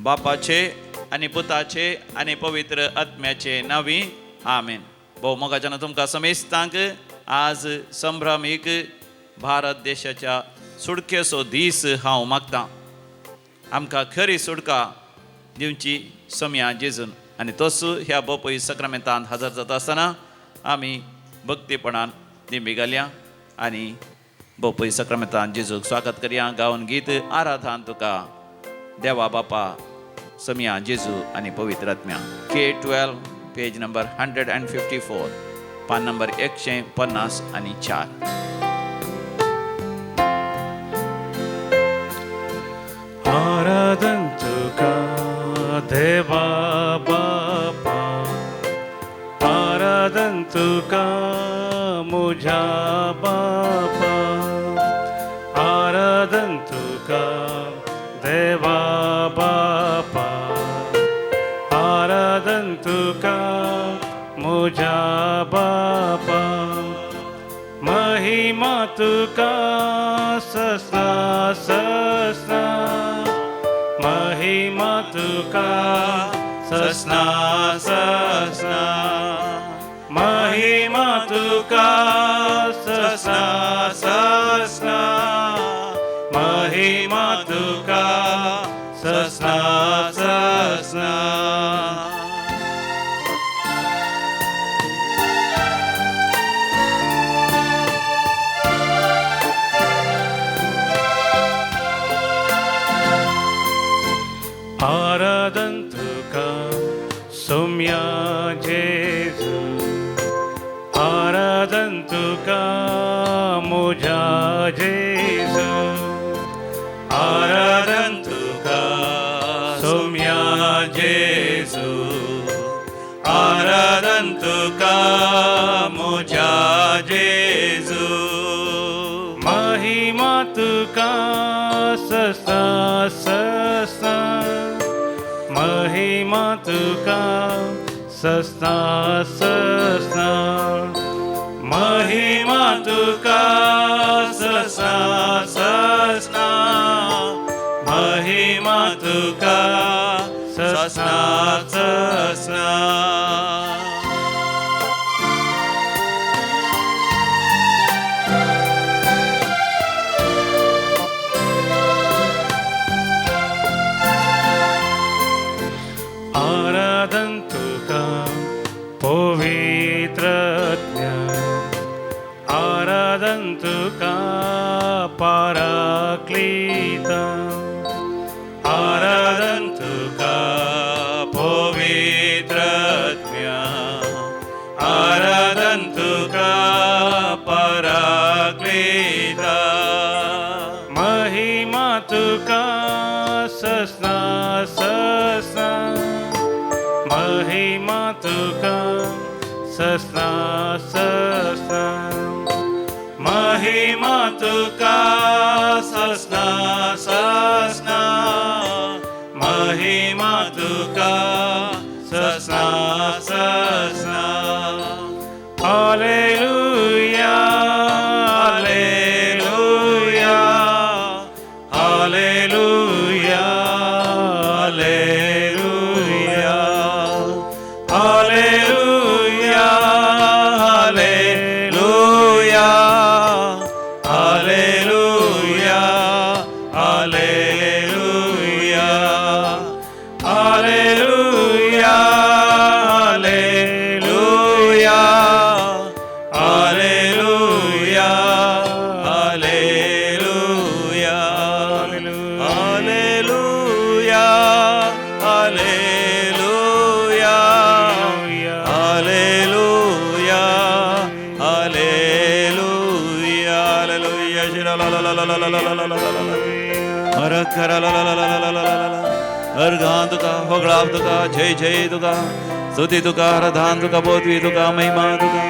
बापाचे आनी पुताचे आनी पवित्र आत्म्याचे नांवी, आमेन. भोव मोगाच्यान तुमकां समेस्तांक आज संभ्रमीक भारत देशाच्या सुटकेचो दीस हांव मागतां. आमकां खरी सुटका दिवची सम्या जेजून आनी तोच ह्या बोपय सक्रामेंतांत हजर जाता आसतना आमी भक्तीपणान दिंबी घालया आनी बोपय सक्रामेंतान जेजूक स्वागत करया. गावन गीत आराधान तुका देवा बापा सम्या जेजू आनी पवित्र आत्म्या. K12 page number 154, पान नंबर 154. आराधन तुका देवा बापा, आराधन तुका मुझ्या बापा, आराधन तुका देवा बापा, आराधन तुका मुझ्या बापा, महिमा तुका ससना ससना, महिमा तुका ससना ससना, महिमा तुका ससना ससना, महिमा तुका ससना ससना. आराधन तुका सोम्या जेजू, आराधन तुका मुझ्या जेजू, आराधन तुका सोम्या जेजू, आराधन तुका मुझ्या जेजू, महिमा तुका ससना ससना, महिमा तुका ससना ससना, महिमा तुका ससना ससना, महिमा तुका ससना ससना. आराधन तुका पवित्र आत्म्या, आराधन तुका पराक्लीता, आराधन तुका पवित्र आत्म्या, आराधन तुका पराक्लीता, महिमा तुका ससना ससना, महिमा तुका ससना ससना, महिमा तुका ससना ससना, महिमा तुका ससना ससना. Hallelujah, hallelujah, hallelujah, hallelujah, hallelujah, hallelujah, hallelujah, hallelujah, hallelujah, hallelujah, hallelujah, hallelujah, hallelujah, hallelujah, hallelujah, hallelujah, hallelujah. अर्घान तुका होगळाप तुका जय जय तुका स्तुती तुका आराधान तुका बोधवी तुका महिमा तुका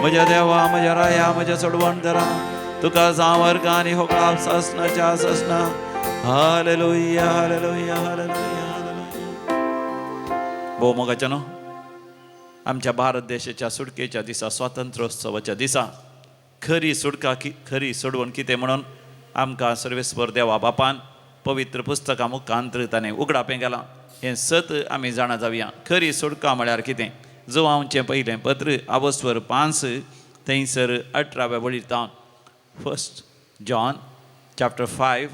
म्हज्या देवा म्हज्या राया म्हज्या सोडवण धरा तुका जावं अर्घां आनी होगळाप ससनाच्या ससना. Hallelujah, hallelujah, hallelujah, hallelujah. भोव मोगाच्या न्हू आमच्या भारत देशाच्या सुटकेच्या दिसा, स्वातंत्र्योत्सवाच्या दिसा खरी सुटका खरी सोडवण कितें म्हणून आमकां सर्वेस्पर देवा बापान पवित्र पुस्तकां मुखांत्र ताणें उगडापें केलां. हें सत आमी जाणा जावया. खरी सुटका म्हळ्यार कितें? जुवांवचें पयलें पत्र आवस्वर 5 थंयसर 18व्या वळीर तावन, 1 John chapter 5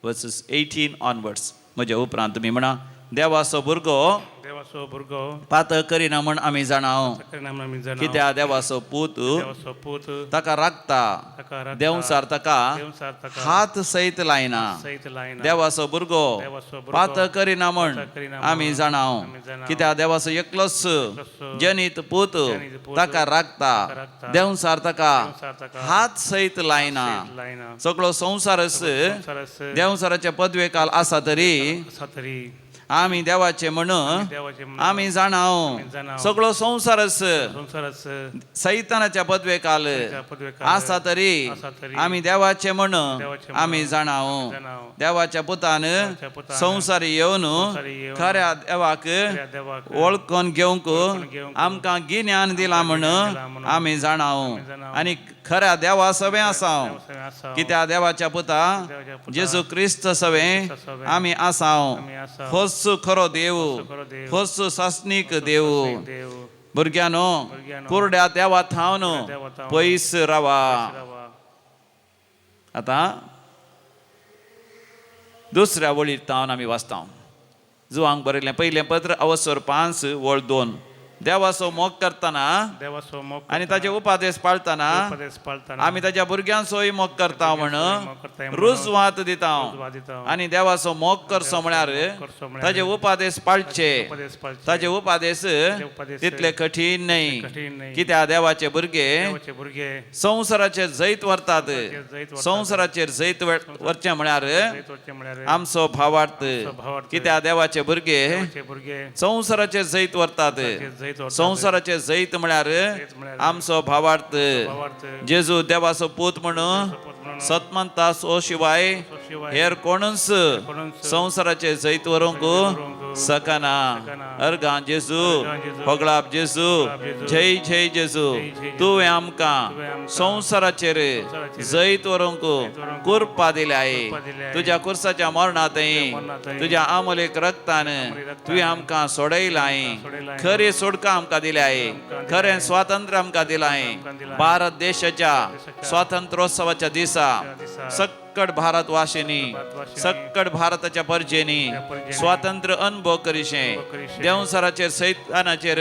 verses 18 onwards. म्हज्या उपरांत तुमी म्हणा, देवाचो भुरगो देवाचो भुरगो पातक करिना म्हण आमी जाणा, करिना, कित्याक देवाचो पूत देवाचो पूत ताका राखता, ताका राखता, देंवचार ताका देंवचार ताका हात सयत लायना. सयत लायना. देवाचो भुरगो देवाचो भुरगो पातक करिना म्हण पातक करिना म्हण आमी जाणा, आमी जाणा, कित्याक देवाचो एकलोच जनीत पूत जनीत पूत ताका राखता, राखता, देंवचार ताका देंवचार ताका हात सयत लायना. सयत लायना. सगळो संवसारच संवसारच देंवचाराच्या पदवेकाल आसा तरी आसा तरी आमी देवाचे म्हण देवाचे म्हण आमी जाणा, जाणा, सगळो संवसारच संवसारच सैतानाच्या पदवेकाल पदवेकाल आसा तरी आसा तरी आमी देवाचे म्हण देवाचे म्हण आमी जाणा. जाणा. देवाच्या पुतान देवाच्या पुतान संवसारी येवन संवसारी येवन खऱ्या देवाक खऱ्या देवाक वळखून घेवंक घेवंक आमकां गिन्यान दिलां म्हण दिलां म्हण आमी जाणा जाणा. आनी खऱ्या देवा सवें आसा, देवासवें आसा, कित्याक देवाच्या पुता देवाच्या पुता जेजू क्रिस्त सवें क्रिस्त सवें आमी आसा. आमी आसा. होच खरो देव, खरो देव, होच सासणीक देव. देव. भुरग्यांनो, भुरग्यांनो, कुरड्या देवा थावन देवा थावन पयस रावा. रावा. आतां दुसऱ्या वळीर तावन आमी वाचता. जुवांक बरयलें पयलें पत्र अवसर 5 वळ 2. देवाचो मोग करतना देवाचो मोग आनी ताचे उपादेश पाळतना उपदेश पाळतना आमी ताच्या भुरग्यांचोय मोग करता म्हण मोग करता म्हण रुजवात दिता. रुजवात दिता. आनी देवाचो मोग करचो म्हळ्यार करचो म्हळ्यार ताचे उपादेश पाळचे, उपदेश पाळचे, ताचे उपादेश उपदेश तितले कठीण न्हय, कठीण न्हय. कित्याक देवाचे भुरगे देवाचे भुरगे संवसाराचेर जैत व्हरतात. जैत व्हरतात. संवसाराचेर जैत व्हरचें म्हळ्यार जैत वचचें म्हळ्यार आमचो भावार्थ, भावार्थ. कित्याक देवाचे भुरगे देवाचे भुरगे संवसाराचेर जैत व्हरतात. जैत व्हरतात. संवसाराचेर जैत म्हळ्यार म्हळ्यार आमचो भावार्थ. भावार्थ. जेजू देवाचो पूत म्हणून पूत म्हणून सतमंता सो शिवाय शिवाय हेर कोणूच कोणूच संवसाराचेर जैत व्हरूंक व्हरूंक सकना. शकना. अर्गां जेजू, अर्गां जेजू, होगळाप जेजू, होगळाप जेजू, जय जय जेजू, जय जय तुवें आमकां तुवें आमकां संवसाराचेर संवसाराचेर जैत व्हरूंक व्हरूंक कृपा दिल्या. कृपा दिल्या. तुज्या कुर्साच्या मरणांतय मरणांतय तुज्या आमोलेक रक्तान आमोलेक रक्तान तुवें आमकां सोडयलां. सोडयलां. खरी सोडका आमकां दिल्या, आमकां दिल्या. खरें स्वातंत्र्य आमकां दिलां. आमकां दिलां. भारत देशाच्या देशाच्या स्वातंत्र्योत्सवाच्या दिसा दिसा सक्कड भारतवासिनी, भारतवासिनी, सक्कड भारताच्या परजेनी परजेनी स्वातंत्र्य अनुभव करिशें, अनुभव करिशें, देंवचाराचेर सैतानाचेर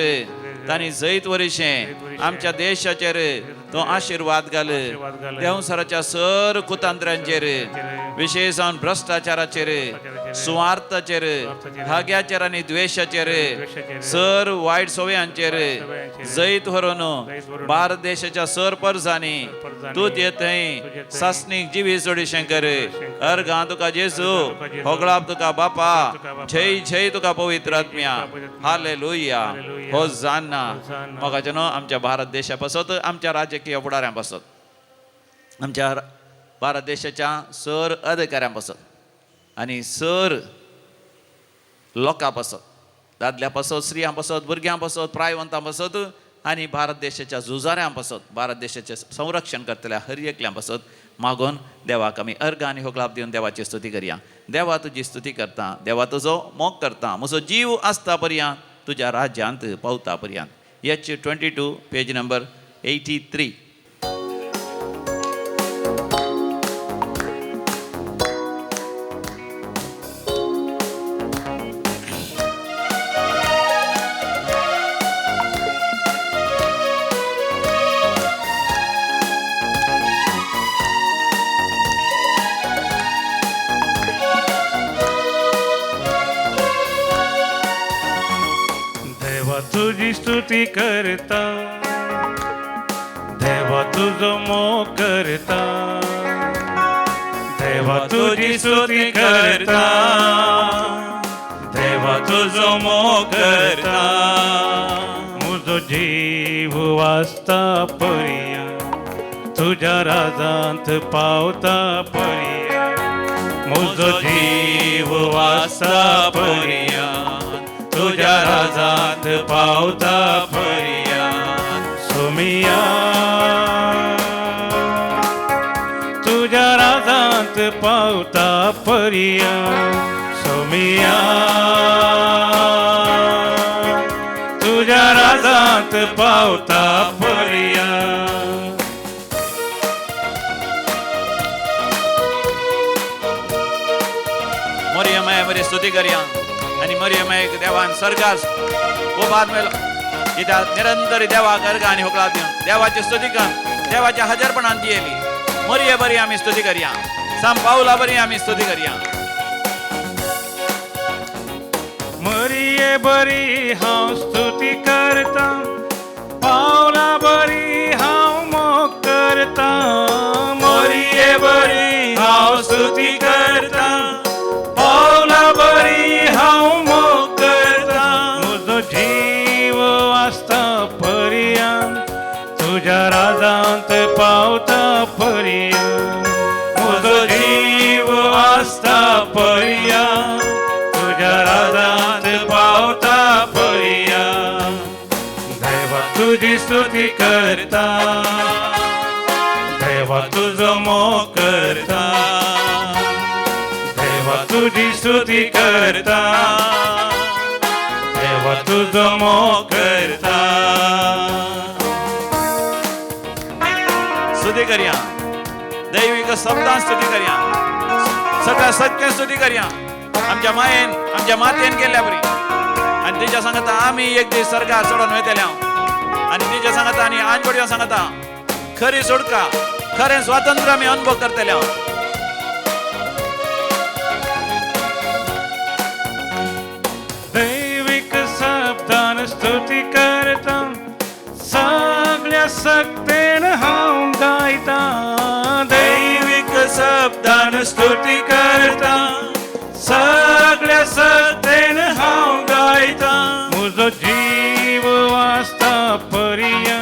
तांणी जैत वरिशें, वरिशें, आमच्या देशाचेर तो आशिर्वाद घाल. आशिर्वाद घाल. देंवचाराच्या सर कुतंत्र्यांचेर, विशेष जावन भ्रश्टाचाराचेर, सुवार्थाचेर, सुवार्थाचेर, हाग्याचेर आनी द्वेशाचेर, द्वेशाचेर, सर वायट सवयांचेर सवयांचेर, जैत व्हरून जैत व्हरून भारत देशाच्या सर परजांनी परजांनी तूं येथंय तुजे थंय सासणीक जिवी जोडिशें कर. अर्गां तुका जेजू, अर्गां तुका जेजू, होगळाप तुका बापा, तुका बापा, जय जय तुका पवित्र आत्म्या. तुका पवित्र आत्म्या. हालेलुया. हालेलुया. होजान्ना. होजान्ना. मोगाचें न्हू, आमच्या भारत देशा पासत, आमच्या राजकीय फुडाऱ्यां पासत, आमच्या भारत देशाच्या सर अधिकाऱ्यां पासत आनी सर लोकां पासत, दादल्या पासत, स्त्रियां पासत, भुरग्यां पासत, प्रायवंतां पासत आनी भारत देशाच्या झुजाऱ्यां पासत, भारत देशाचें संरक्षण करतल्या हर एकल्यां पासत मागून देवाक आमी अर्घ आनी होगळाप दिवन देवाची स्तुती करया. देवा तुजी स्तुती करता, देवा तुजो मोग करता, म्हजो जीव आसता पर्यंत तुज्या राज्यांत पावता पर्यंत. H 22 page number 83. देवा तुजी स्तुती करता, देवा तुजो मोग करता, देवा तुजी स्तुती करता, देवा तुजो मोग करता, म्हजो जीव वाचता पर्या तुज्या राजांत पावता पर्या, म्हजो जीव वाचता पर्या तुज्या राजांत पावता पर्या. सोमिया तुज्या राजांत पावता. पावता परिया सोमिया तुझ्या राजांत पावता परिया. मरियमाय बरी स्तुती करया आनी मरियमायक देवान सर्गास उबार मेलो कित्याक निरंतर देवाक अर्घ आनी होकळा दिवन देवाची स्तुती कर देवाच्या हजरपणान दियली. मरिये बरी आमी स्तुती करया, साम पावला बरी आमी स्तुती करया. मरिये बरी हांव स्तुती करता, पावला बरी हांव मोग करता. मरिये बरी हांव स्तुती करता, पावला बरी हांव मोग करता. म्हजो जीव आसता परिया तुज्या राजांत पावता परिया. म्हजो जीव आसता परिया तुज्या राजांत पावता परिया. देवा तुजी स्तुती करता, देवा तुजो मोग करता. देवा तुजी स्तुती करता, देवा तुजो मोग करता. स्तुती करया, दैविक शब्दान स्तुती करया, सगळ्या सत्य स्तुती करया. आमच्या मायेन आमच्या मातेन केल्या बरी आनी तिच्या सांगता आमी एक दीस सरकार सोडून वयतले आनी तिच्या सांगता आनी आंजवड्या सांगता खरी सोडका खरें स्वातंत्र्य आमी अनुभव करतले. दैविक शब्दान स्तुती करता, सगळ्या सक्तेन हांव गायता. दैविक शब्दान स्तुती करता, सगळ्या सक्तेन हांव गायता. म्हजो जीव आसता परिया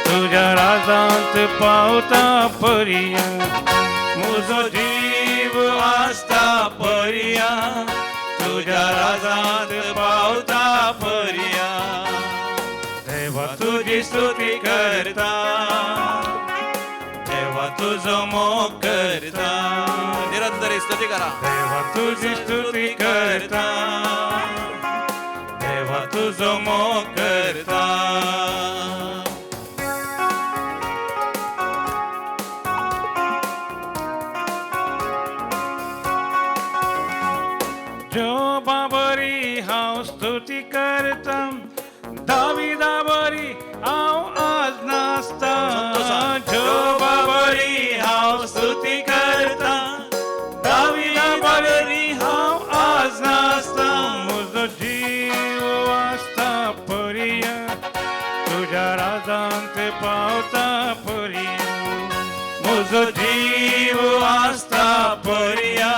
तुज्या राजांत पावता परिया. म्हजो जीव आसता परिया तुज्या राजांत पावता परिया. देवा तुजी स्तुती करता, देवा तुजो मोग करता. निरंतर स्तुती करा. देवा तुजी स्तुती करता, देवा तुजो मोग करता. जोबा बरी हांव स्तुती करता, दाविदा बरी हांव आज नाचता. जोबा बरी हांव स्तुती करता, दाविदा बरी हांव आज नाचता. म्हजो जीव आसता परिया तुज्या राजांत पावता परिया. म्हजो जीव आसता परिया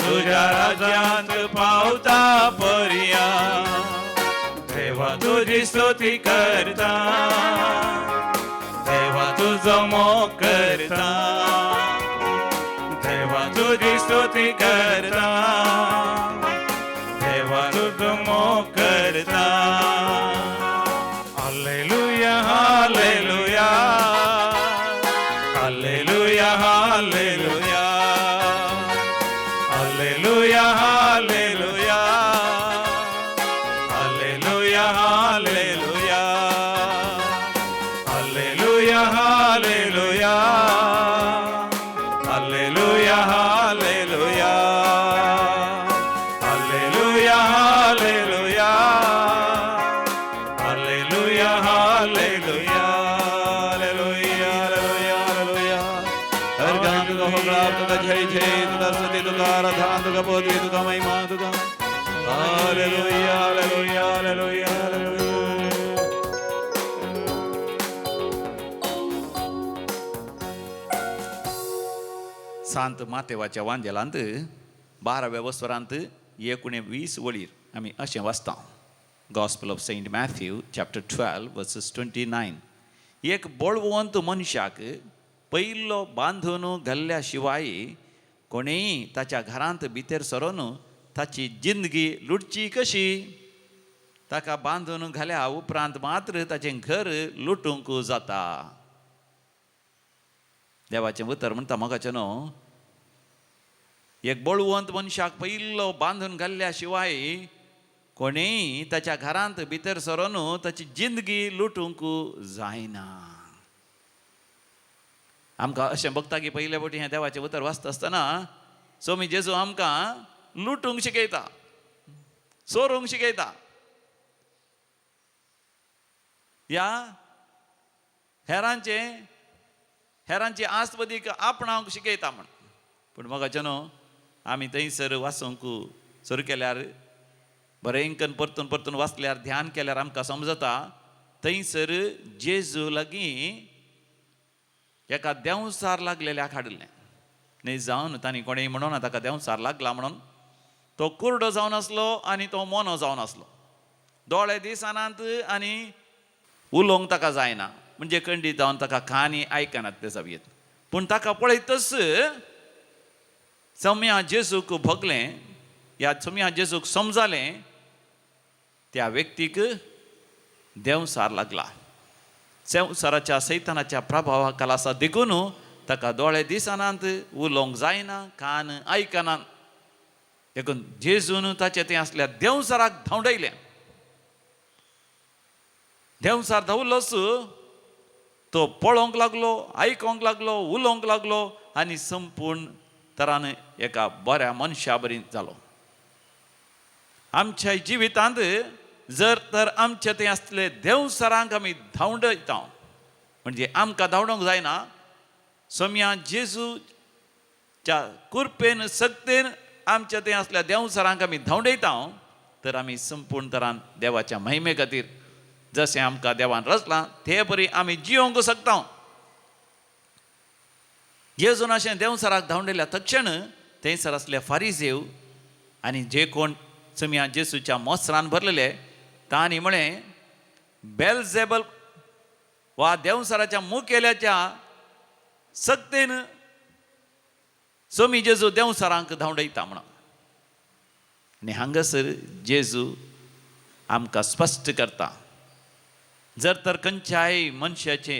तुज्या राजांत पावता परिया. देवा तुजी स्तुती करता, देवा तुजो मोग करता. देवा तुजी स्तुती करता, देवा तुजो मोग करता. Hallelujah hallelujah hallelujah hallelujah hallelujah hallelujah hallelujah hallelujah hallelujah hallelujah hallelujah hallelujah hallelujah hallelujah hallelujah hallelujah hallelujah hallelujah hallelujah. अर्घान तुका होगळाप तुका जय जय तुका स्तुती तुका आराधना तुका पदवी तुका महिमा तुका. Hallelujah hallelujah hallelujah hallelujah. सांत मातेवाच्या वांजेलांत 12व्या वस्वरांत 19 वळीर आमी अशें वाचता. Gospel of Saint Matthew chapter 12 verses 29. एक बळवंत मनशाक पयलो बांदून घाल्ल्या शिवाय कोणेय ताच्या घरांत भितर सरोन ताची जिंदगी लुटची कशी? ताका बांदून घाल्या उपरांत मात्र ताचें घर लुटूंक जाता. देवाचें उतर म्हणटा मोगाचें न्हू, एक बळवंत मनशाक पयलो बांदून घाल्ल्या शिवाय कोणेय ताच्या घरांत भितर सरून ताची जिंदगी लुटूंक जायना. आमकां अशें बघता की पयले फावटी हें देवाचें उतर वाचता आसतना सोमी जेजू आमकां लुटूंक शिकयता, चोरूंक शिकयता. ह्या हेरांची आस्पदीक आपणावंक शिकयता म्हण. पूण मोगाचें न्हू आमी थंयसर वाचूंक सुरू केल्यार, बरें परतून परतून वाचल्यार, ध्यान केल्यार आमकां समजता थंयसर जेजू लागीं एका देंवचार लागलेल्याक हाडिल्लें. न्ही जावन तांणी कोणेय म्हणून ताका देंवचार लागला म्हणून. तो कुरडो जावन आसलो आनी तो मोनो जावन आसलो. दोळे दिसनात आनी उलोवंक ताका जायना, म्हणजे कंडी जावन ताका कानी आयकनात ते जावयेत. पूण ताका पळयतच सम्या जेजूक भोगलें, ह्या सम्या जेजूक समजालें त्या व्यक्तीक देंवचार लागला. संवसाराच्या सैतानाच्या प्रभावा खाला आसा देखून ताका दोळे दिसनात, उलोवंक जायना, कान आयकनात. देखून जेजून ताचे थंय आसल्या देंवचाराक धांवडायलें. देंवचार धांवलोच तो पळोवंक लागलो, आयकोंक लागलो, उलोवंक लागलो आनी संपूर्ण तरान एका बऱ्या मनशा बरी जालो. आमच्या जिवितांत जर तर आमचे थंय आसले देंवचारांक आमी धांवडयता, म्हणजे आमकां धांवडोवंक जायना. सम्या जेजूच्या कृपेन सक्तेन आमच्या थंय आसल्या देंवचारांक आमी धांवडयता तर आमी संपूर्ण तरान देवाच्या महिमे खातीर जशें आमकां देवान रचलां ते परी आमी जियोंक शकता. जेजून अशें देंवचाराक धांवडयल्या तक्षण थंयसर आसले फारिजेव आनी जे कोण सम्या जेजूच्या मोसरान भरलेले तांणी म्हळें, बेलझेबल वा देंवचाराच्या मुखेल्याच्या सक्तेन सोमी जेजू देंवचारांक धांवडयता म्हणून. आनी हांगासर जेजू आमकां स्पश्ट करता, जर तर खंयच्याय मनशाचे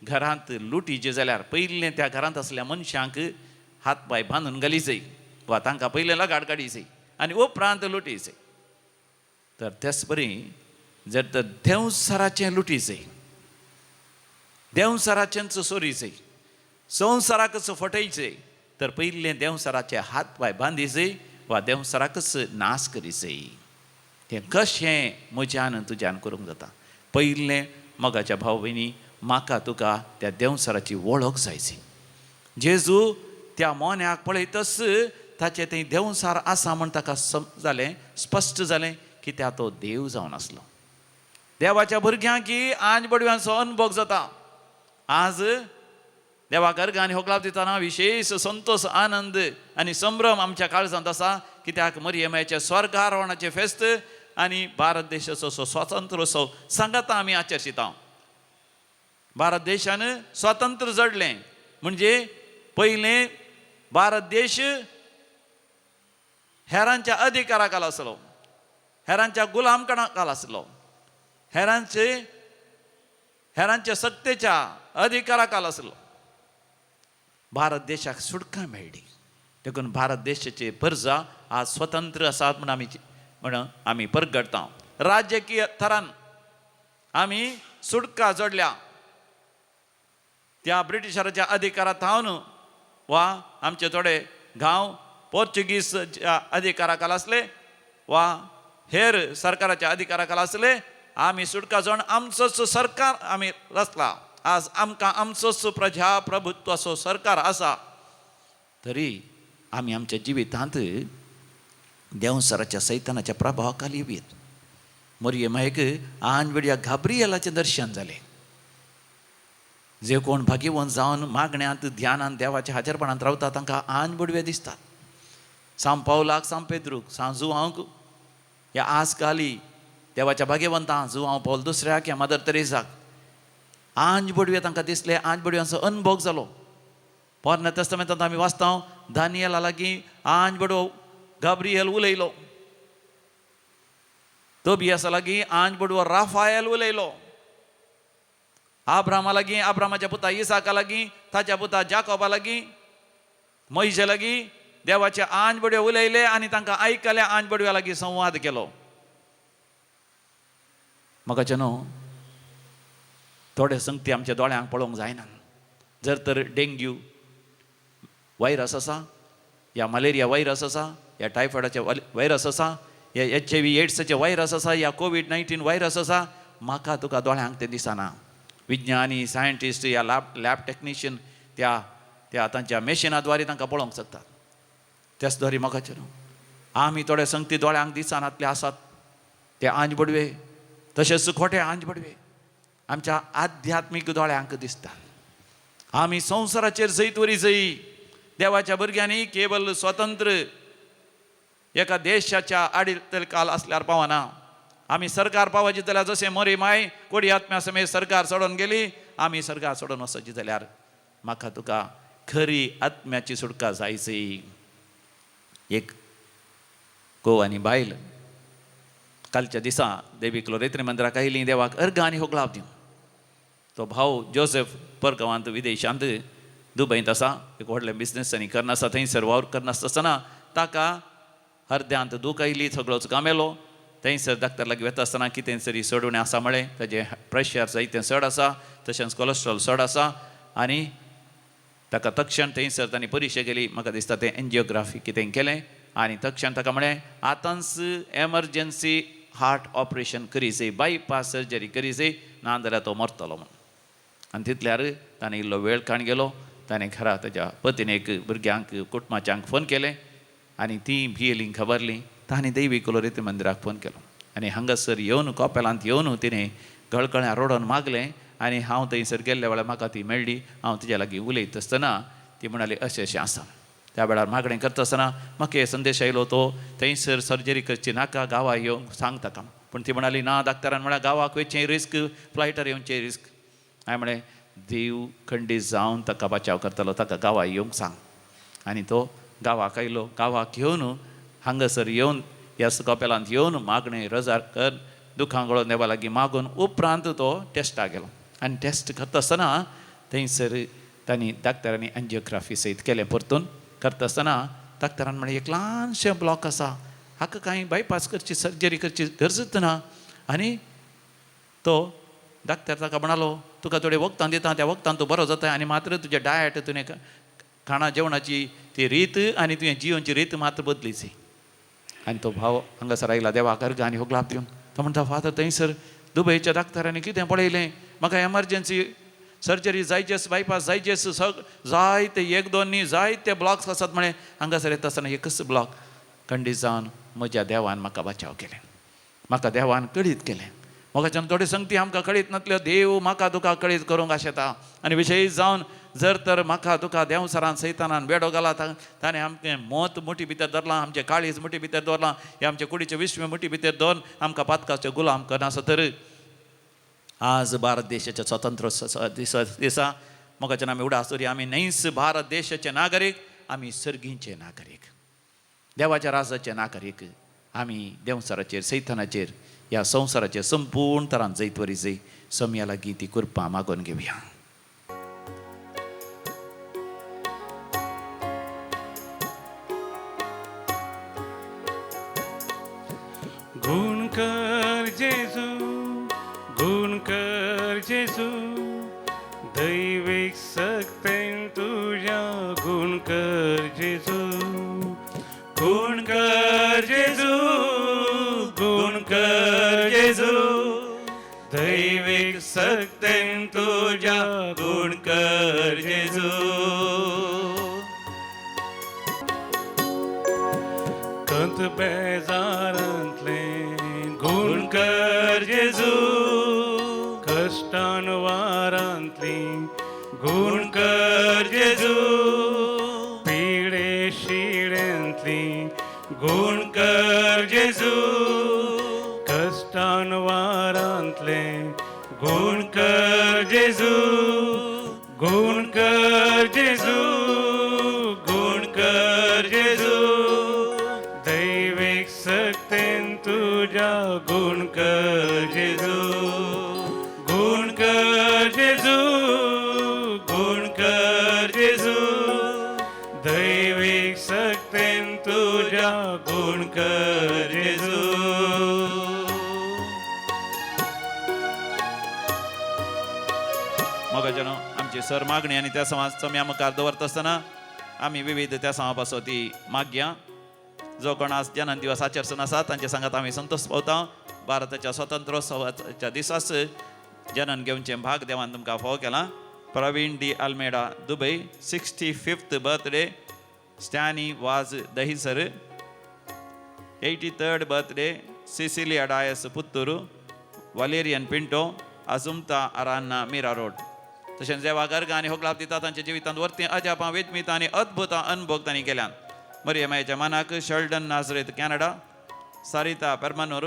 घरांत लुटीचे जाल्यार पयलें त्या घरांत आसल्या मनशांक हात पांय बांदून घाली जाय वा तांकां पयलें लगाड काडी जाय आनी उपरांत लुटी जाय. तर तेच परी जर तर देंवचाराचें लुटी जाय, देंवचाराचेंच चोरी जाय, संवसाराकच फटयचे, तर पयलें देंवचाराचे हात पांय बांदी जाय वा देंवचाराकच नाश करी जाय. तें कशें म्हज्यान तुज्यान करूंक जाता? पयलें मोगाच्या भाव भयणी म्हाका तुका त्या देंवचाराची वळख जायची. जेजू त्या मोन्याक पळयतच ताचें थंय देंवचार आसा म्हण ताका जालें, स्पश्ट जालें की त्या तो देव जावन आसलो. देवाच्या भुरग्यांक आज बडव्यांचो अनुभव जाता. आज देवाक अर्गां आनी होगलाप दितना विशेश संतोष, आनंद आनी संभ्रम आमच्या काळजांत आसा, कित्याक मरियमायचें स्वर्गारोहणाचें फेस्त आनी भारत देशाचो असो स्वातंत्र्योत्सव सांगाता आमी आचरिता. भारत देशान स्वातंत्र्य जडलें म्हणजे पयलें भारत देश हेरांच्या अधिकारा खाला आसलो, हेरांच्या गुलामपणा खाला आसलो, हेरांच्या सत्तेच्या अधिकारा खाला आसलो. भारत देशाक सुटका मेळ्ळी देखून भारत देशाचे प्रजा आज स्वतंत्र आसात म्हण आमी परगटता. राजकीय थरान आमी सुटका जोडल्या त्या ब्रिटिशराच्या अधिकारा थावन वा आमचे थोडे गांव पोर्चुगीज अधिकारा खाला आसले वा हेर सरकाराच्या अधिकारा खाला आसले. आमी सुटका जोड आमचोच सरकार आमी रचला. आज आमकां आमचोच प्रजाप्रभुत्वाचो सरकार आसा. तरी आमी आमच्या जिवितांत देंवचाराच्या सैतानाच्या प्रभावा खाली येवयेत. मरियमायक आंजवेड्या गाब्रियलाचें दर्शन जालें. जे कोण भाग्यवंत जावन मागण्यांत ध्यानान देवाच्या हाजरपणांत रावता तांकां आंज बडवे दिसतात. सांव पावलाक, सांव पेद्रूक, सांव जुवांक ह्या आज काली देवाच्या भाग्यवंतां जुवांव पावल दुसऱ्याक ह्या मदर तेरेजाक आंज बडवे तांकां दिसले. आंज बडव्यांचो अनभोग जालो. पोरण्या तेस्तामेंतांत आमी वाचता दानियला लागीं आंज बडवो गाब्रियल उलयलो, तोबियासा लागीं आंज बडवो राफायल उलयलो, आब्रामा लागीं आब्रामाच्या पुता इसाका लागीं ताच्या पुता जाकोबा लागीं मोयजे लागीं देवाचे आंज बडवे उलयले आनी तांकां आयकले, आंज बडव्या लागीं संवाद केलो. म्हाका न्हू थोडे संगती आमच्या दोळ्यांक पळोवंक जायना. जर तर डेंग्यू व्हायरस आसा, या मलेरिया व्हायरस आसा, या टायफॉयडाचे व्हायरस आसा, या HIV एड्साचे व्हायरस आसा, या COVID-19 virus आसा, म्हाका तुका दोळ्यांक तें दिसना. विज्ञानी सायंटिस्ट या लॅब टॅक्निशियन त्या त्या तांच्या मेशिना द्वारे तांकां पळोवंक शकतात. त्याच द्वारे म्हाका न्हू आमी थोडे संगती दोळ्यांक दिसनातले आसात ते आंज बडवे, तशेंच खोटे आंज बडवे आमच्या आध्यात्मीक दोळ्यांक दिसतात. आमी संवसाराचेर जैत वरी जय देवाच्या भुरग्यांनी केवल स्वतंत्र एका देशाच्या आडीतल काल आसल्यार पावना. आमी सरकार पावची जाल्यार जशें मोरी माय कोडी आत्म्या समेत सरकार सोडून गेली, आमी सरकार सोडून वचची जाल्यार म्हाका तुका खरी आत्म्याची सुटका जायची. एक घोव आनी बायल कालच्या दिसा देवी क्लोरेत्री मंदिराक आयलीं, देवाक अर्घ आनी होगळाव दिवं. तो भाव जोसेफ परगांवांत विदेशांत दुबयंत आसा, एक व्हडलें बिजनेस आनी करनासता, थंयसर वावर करनासता आसतना ताका अर्द्यांत दूख आयली, सगळोच गामेलो. थंयसर डाक्टर लागीं वता आसतना कितें तरी सोडून आसा म्हळें, ताजें प्रेशर जायतें चड आसा, तशेंच कोलेस्ट्रॉल चड आसा आनी ताका तक्षण थंयसर तांणी परिक्षा केली, म्हाका दिसता तें एन्जियोग्राफी कितें केलें आनी तक्षण ताका म्हळें आतांच एमर्जन्सी हार्ट ऑपरेशन करी जाय, बायपास सर्जरी करी जाय, ना जाल्यार तो मरतलो म्हूण. आनी तितल्यार ताणें इल्लो वेळ काण गेलो, ताणें घरा ताज्या पत्नीक भुरग्यांक कुटुंबाच्यांक फोन केलें आनी तीं भियेलीं खबरलीं. ताणें देवी कुलोरेती मंदिराक फोन केलो आनी हांगासर येवन कॉपेलांत येवन तिणें गळगळ्यां रडोन मागलें आनी हांव थंयसर गेल्ल्या वेळार म्हाका ती मेळ्ळी. हांव तिज्या लागीं उलयत आसतना ती म्हणाली अशें अशें आसा. त्या वेळार मागणें करता आसतना म्हाका हे संदेश आयलो तो थंयसर सर्जरी करची नाका, गांवा येवंक सांग ताका. पूण ती म्हणाली ना, डाक्टरान म्हळ्यार गांवाक वयचें रिस्क, फ्लायटार येवचें रिस्क. हांवें म्हळें देव खंडीत जावन ताका बचाव करतलो, ताका गांवा येवंक सांग. आनी तो गांवाक आयलो. गांवाक येवन हांगासर येवन ह्या कपेलांत येवन मागणें रजार कर दुखां गळोवन देवा लागीं मागून उपरांत तो टेस्टाक गेलो. आनी टेस्ट करता आसतना थंयसर तांणी डाक्टरांनी एन्जियोग्राफी सयत केलें. परतून करता आसतना डाक्टरान म्हळें एक ल्हानशें ब्लॉक आसा, हाका कांय बायपास करची सर्जरी करची गरजच ना. आनी तो डाक्टर ताका म्हणालो तुका थोडे वखदां दिता, त्या वखदान तूं बरो जाता आनी मात्र तुजें डायट तुवें खाणा जेवणाची ती रीत आनी तुवें जिवनची रीत मात्र बदलीची. आनी तो भाव हांगासर आयला देवाक अर्घ आनी होगलाप दिवन. तो म्हणटा फादर थंयसर दुबयच्या डाक्टरांनी कितें पळयलें, म्हाका एमर्जन्सी सर्जरी जायचेच, बायपास जायचेच, जायते एक दोन न्ही जायते ब्लॉक्स आसात म्हळें. हांगासर येता आसतना एकच ब्लॉक खंडीत जावन म्हज्या देवान म्हाका बचाव केलें, म्हाका देवान कळीत केलें. म्हाका थोडी संगती आमकां कळीत नासल्यो, देव म्हाका तुका कळीत करूंक आशेता. आनी विशेश जावन जर तर म्हाका तुका देंवसरान सैतानान बेडो घाला, ताणें आमचें मोत मुठी भितर धरलां, आमचें काळीज मुठी भितर दवरलां, हें आमचे कुडीचें विश्व मुठी भितर दवरून आमकां पातकाचे गुलाम करना तर आज भारत देशाच्या स्वतंत्र दिसा दिसा म्हाका आमी उडास दवरी आमी न्हयच भारत देशाचे नागरीक, आमी सर्गींचे नागरीक, देवाच्या राजाचे नागरीक. आमी देंवसराचेर सैतानाचेर ह्या संवसाराचेर संपूर्ण तरान जैत वरी जय समया लागीं ती कृपा मागून घेवया. गुण कर जेजू, गुण कर जेजू, दैवीक सक्तेन तुज्या गुण कर जेजू, गुण कर जेजू, गुण कर जेजू, दैवीक सक्तेन तुज्या गुण कर जेजू. कंत बेजारांतले गुण कर जेजू, कश्टान वारांतली गुण कर जेजू, पिडे शिड्यांतली गुण कर जेजू, कश्टान वारांतले गुण कर जेजू, गुण कर जेजू, गुण कर जेजू, दैवीक सक्तेन तुज्या गुण कर जेजू, गुण कर जेजू, गुण कर जेजू, दैवीक सक्तेन तुज्या गुण कर जेजू. मोगाच्यानो, आमची सर मागणी आनी त्या समाज चम्या मुखार दवरता आसतना आमी विविध त्या समां पासत ती मागया. जो कोण आज जनन दिवस आचरसन आसा तांचे सांगात आमी संतोष पावता. भारताच्या स्वातंत्र्योत्सवाच्या दिसास जनन घेवचें भाग देवान तुमकां फावो केलां. Praveen D Almeida Dubai 65th birthday, Stany Vaz Dahisar 83rd birthday, Cecilia Dias Puttur, Valerian Pinto, Assumpta Aranha Mira road. तशेंच देवा गर्ग आनी होगलाप दिता तांच्या जिवितांत वर्ती अजापां वेदमितां आनी अद्भुत अनुभोग तांणी केल्यान. मरियमायच्या मानाक शेल्डन नाजरेत कॅनडा, सारिता पेरमानोर,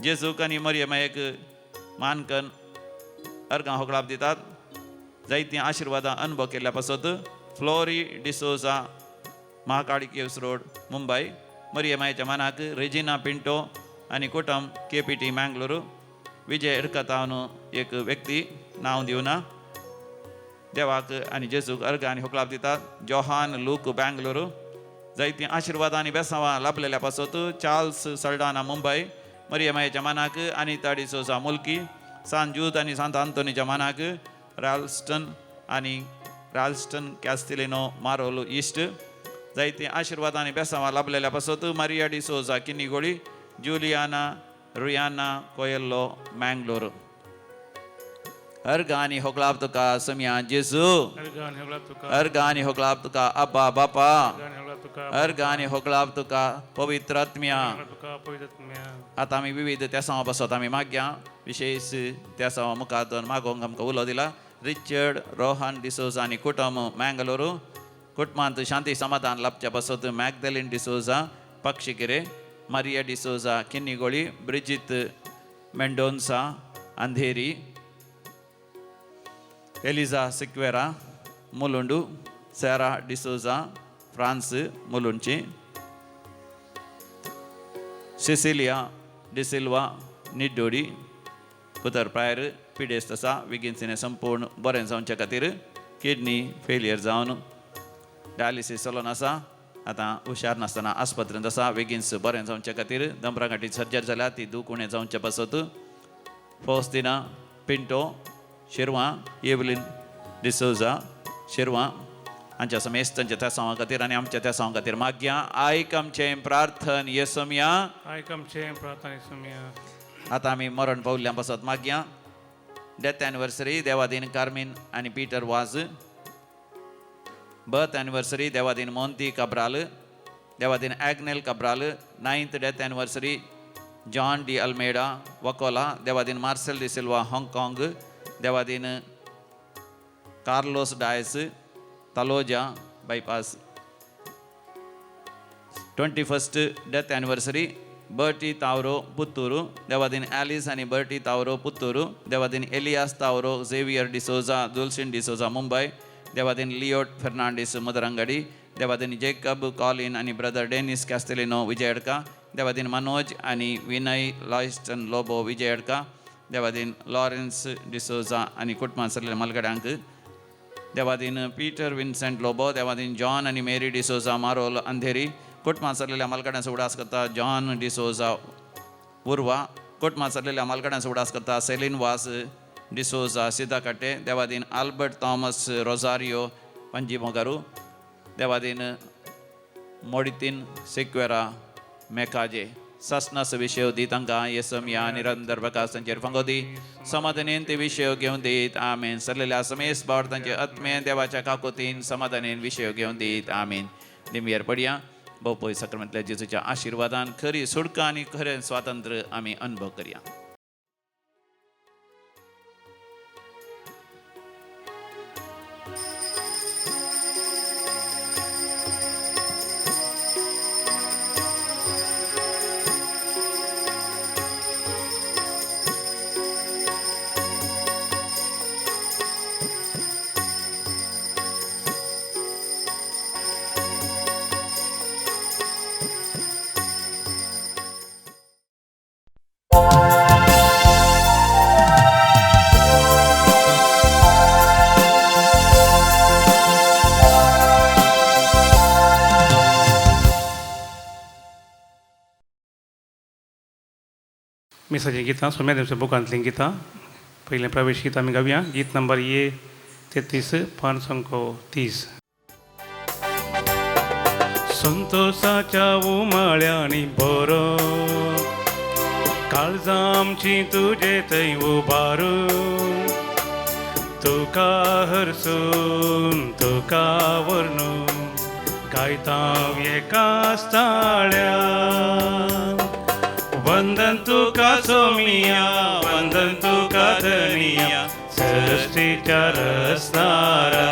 जेजूक आनी मरियमायक मानकन अर्गां होगलाप दितात. जायतीं आशिर्वादां अनुभव केल्ल्या पासत फ्लोरी डिसोजा महाकाळी केव्स रोड मुंबय, मरियमायच्या मानाक रेजिना पिंटो आनी कुटम KPT Mangalore, विजय एडकतावनु एक व्यक्ती नांव दिवना. देवाक आनी जेजूक अर्गां आनी होगलाप दितात. जोहान लूक बेंगलोरू, जायतीं आशिर्वादां आनी बेसांवां लाभलेल्या पासत चार्ल्स सल्डाना मुंबय, मरियमायच्या मानाक अनिता डिसोजा मुल्की, सांत जूद आनी सांत आंतोनीच्या मानाक राल्स्टन आनी राल्स्टन कॅस्टिलिनो मारोल इस्ट, जायतीं आशिर्वादां आनी बेसांवां लाभलेल्या पासत मारिया डिसोजा किन्नीगोळी, जुलियाना रुयाना कोयल्लो मँगलोर. अर्गां आनी होगलाप तुका सम्या जेजू, अर्गां आनी होगलाप तुका अब्बा बापा, अर्गां आनी होगलाप तुका पवित्र आत्म्या. आतां आमी विविध त्या पासत आमी मागया. विशेष त्या सवा मुखार दोन मागोवंक आमकां उलो दिला. रिचर्ड रोहन डिसोजा आनी कुटुंब मँगलोरू, कुटुंबांत शांती समाधान लाभच्या पासत मॅगदलिन डिसोजा पक्षिकेरे, मारिया डिसोजा किन्नीगोळी, ब्रिजित मेंडोन्सा अंधेरी, एलिजा सिक्वेरा मुलुंडू, सॅरा डिसोजा फ्रांस मुलुंडची, सिसिलिया डिसिल्वा निड्डोडी, पुतर प्रायर पिडेस्त आसा विगिन्सीने संपूर्ण बरें जावचे खातीर किडनी फेलियर जावन डायलिसीस चलोन आसा. आतां हुशार नासतना आस्पत्रेंत आसा. वेगींच बरें जावचे खातीर दमराघाटी सर्जरी जाल्या ती दूख उणें जावचे पासत फौस्तिना पिंटो शिरवां, एवलीन डिसोजा शिरवां हांच्या समेस्त तांच्या त्या सांवा खातीर आनी आमच्या त्या सांवा खातीर मागया. आयक आमचें प्रार्थन येसोमया, आयक आमचें प्रार्थन येसोमया. आतां आमी मरण पावल्ल्या पासत मागया. डेथ एनिवर्सरी देवादीन कार्मीन आनी पीटर वाज, बर्थ एनिवर्सरी देवादीन मोंती काब्राल, देवादीन Agnel Cabral, 9th death anniversary John D Almeida Vakola, देवादीन मार्सेल डिसिल्वा हाँगकाँग, देवादीन Carlos Dias Taloja bypass. 21st death anniversary Bertie Tavro Puttur, देवादीन Alice आनी बर्टी तावरो पुत्तूरू, देवादीन एलियास तावरो, झेवियर डिसोजा, दुलसिन डिसोजा मुंबय, देवादीन लियोट फेर्नांडीस मदरंगडी, देवादीन जेकब कॉलिन आनी ब्रदर डेनिस कॅस्टेलिनो विजयडका, देवादीन मनोज आनी विनय लॉयस्टन लोबो विजयडका, देवादीन लॉरेन्स डिसोजा आनी कुटुंबां सरलेल्या मलगड्यांक, देवादीन पीटर विन्सेंट लोबो, देवादीन जॉन आनी मेरी डिसोजा मारोल अंधेरी, कुटुंबां सरलेल्या मालगड्यांचो उडास करता जॉन डिसोजा उर्वा, कुटुंबां सरलेल्या मालगड्यांचो उडास करता सेलीन वास डिसोजा सिद्धाकाटे, देवादीन आल्बर्ट थॉमस रोजारियो पंजी मोगारू, देवादीन मोडितीन सिक्वेरा मेकाजे. सासनास विशय दी तांकां येसम या निरंतर प्रकाश तांचेर फांगो दी, समाधानेन ते विशय घेवन दीत आमेन. सरलेल्या समेस बावर तांचे आत्मे देवाच्या काकोतीन समाधानेन विशय घेवन दीत आमेन. दिमयेर पडया. भोवपय सक्रमेंतल्या जेजूच्या आशिर्वादान खरी सुडका आनी खरें स्वातंत्र्य आमी अनुभव करया. Oh. मिसाचीं गितां सोम्या दिवच्या बुकांतलीं गितां पयलें प्रवेश गीत आमी गावया गीत नंबर ए 33 530. संतोषाच्या उमाळ्यांनी बरो काळजां आमची तुजे थंय उबारून तुका हरसून तुका वर्णून गायता एकाच ताळ्यान. वंदन तुका सोमिया वंदन तुका धनिया सृष्टीच्या रसनारा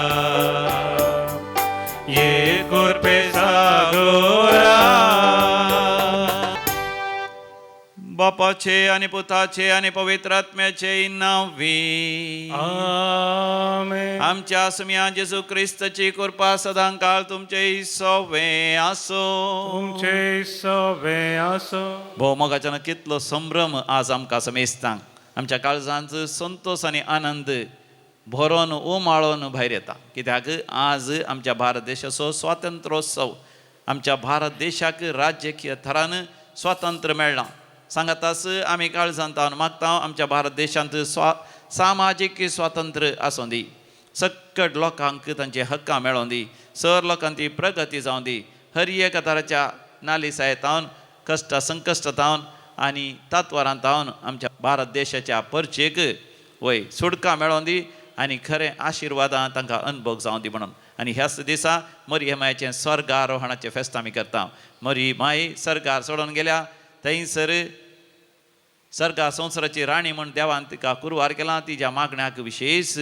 ये कुरपे सागोरा. बापाचे आणि पुताचे आणि पवित्र आत्म्याचे नांवी आमेन. आमच्या सुम्या जेजू क्रिस्तची कृपा सदांकाळ तुमचे सोवे आसो. तुमचे सोवे आसो. भोव मोगाच्यान कितलो संभ्रम आज आमकां समेस्तांक आमच्या काळजांत संतोष आनी आनंद भरोन उमाळोन भायर येता. कित्याक आज आमच्या भारत देशाचो स्वातंत्र्योत्सव, आमच्या भारत देशाक राजकीय थरान स्वातंत्र्य मेळ्ळां. सांगातास आमी काळजांत मागता आमच्या भारत देशांत सामाजीक स्वातंत्र्य आसूं दी, सक्कट लोकांक तांचे हक्कां मेळों दी, सर लोकांची प्रगती जावं दी, हर एका तराच्या नालिसायतावन कश्ट संकश्ट आनी तात्वारांतावन आमच्या भारत देशाच्या परचेक वय सुटका मेळों दी आनी खरें आशिर्वादां तांकां अनुभव जावं दी म्हणून. आनी ह्याच दिसा मरी मायचें स्वर्गारोहणाचें फेस्त आमी करता. मरी माई सर्गार सोडून गेल्या थंयसर सर्गा संवसाराची राणी म्हूण देवान तिका कुरवार केला. तिज्या मागण्याक विशेष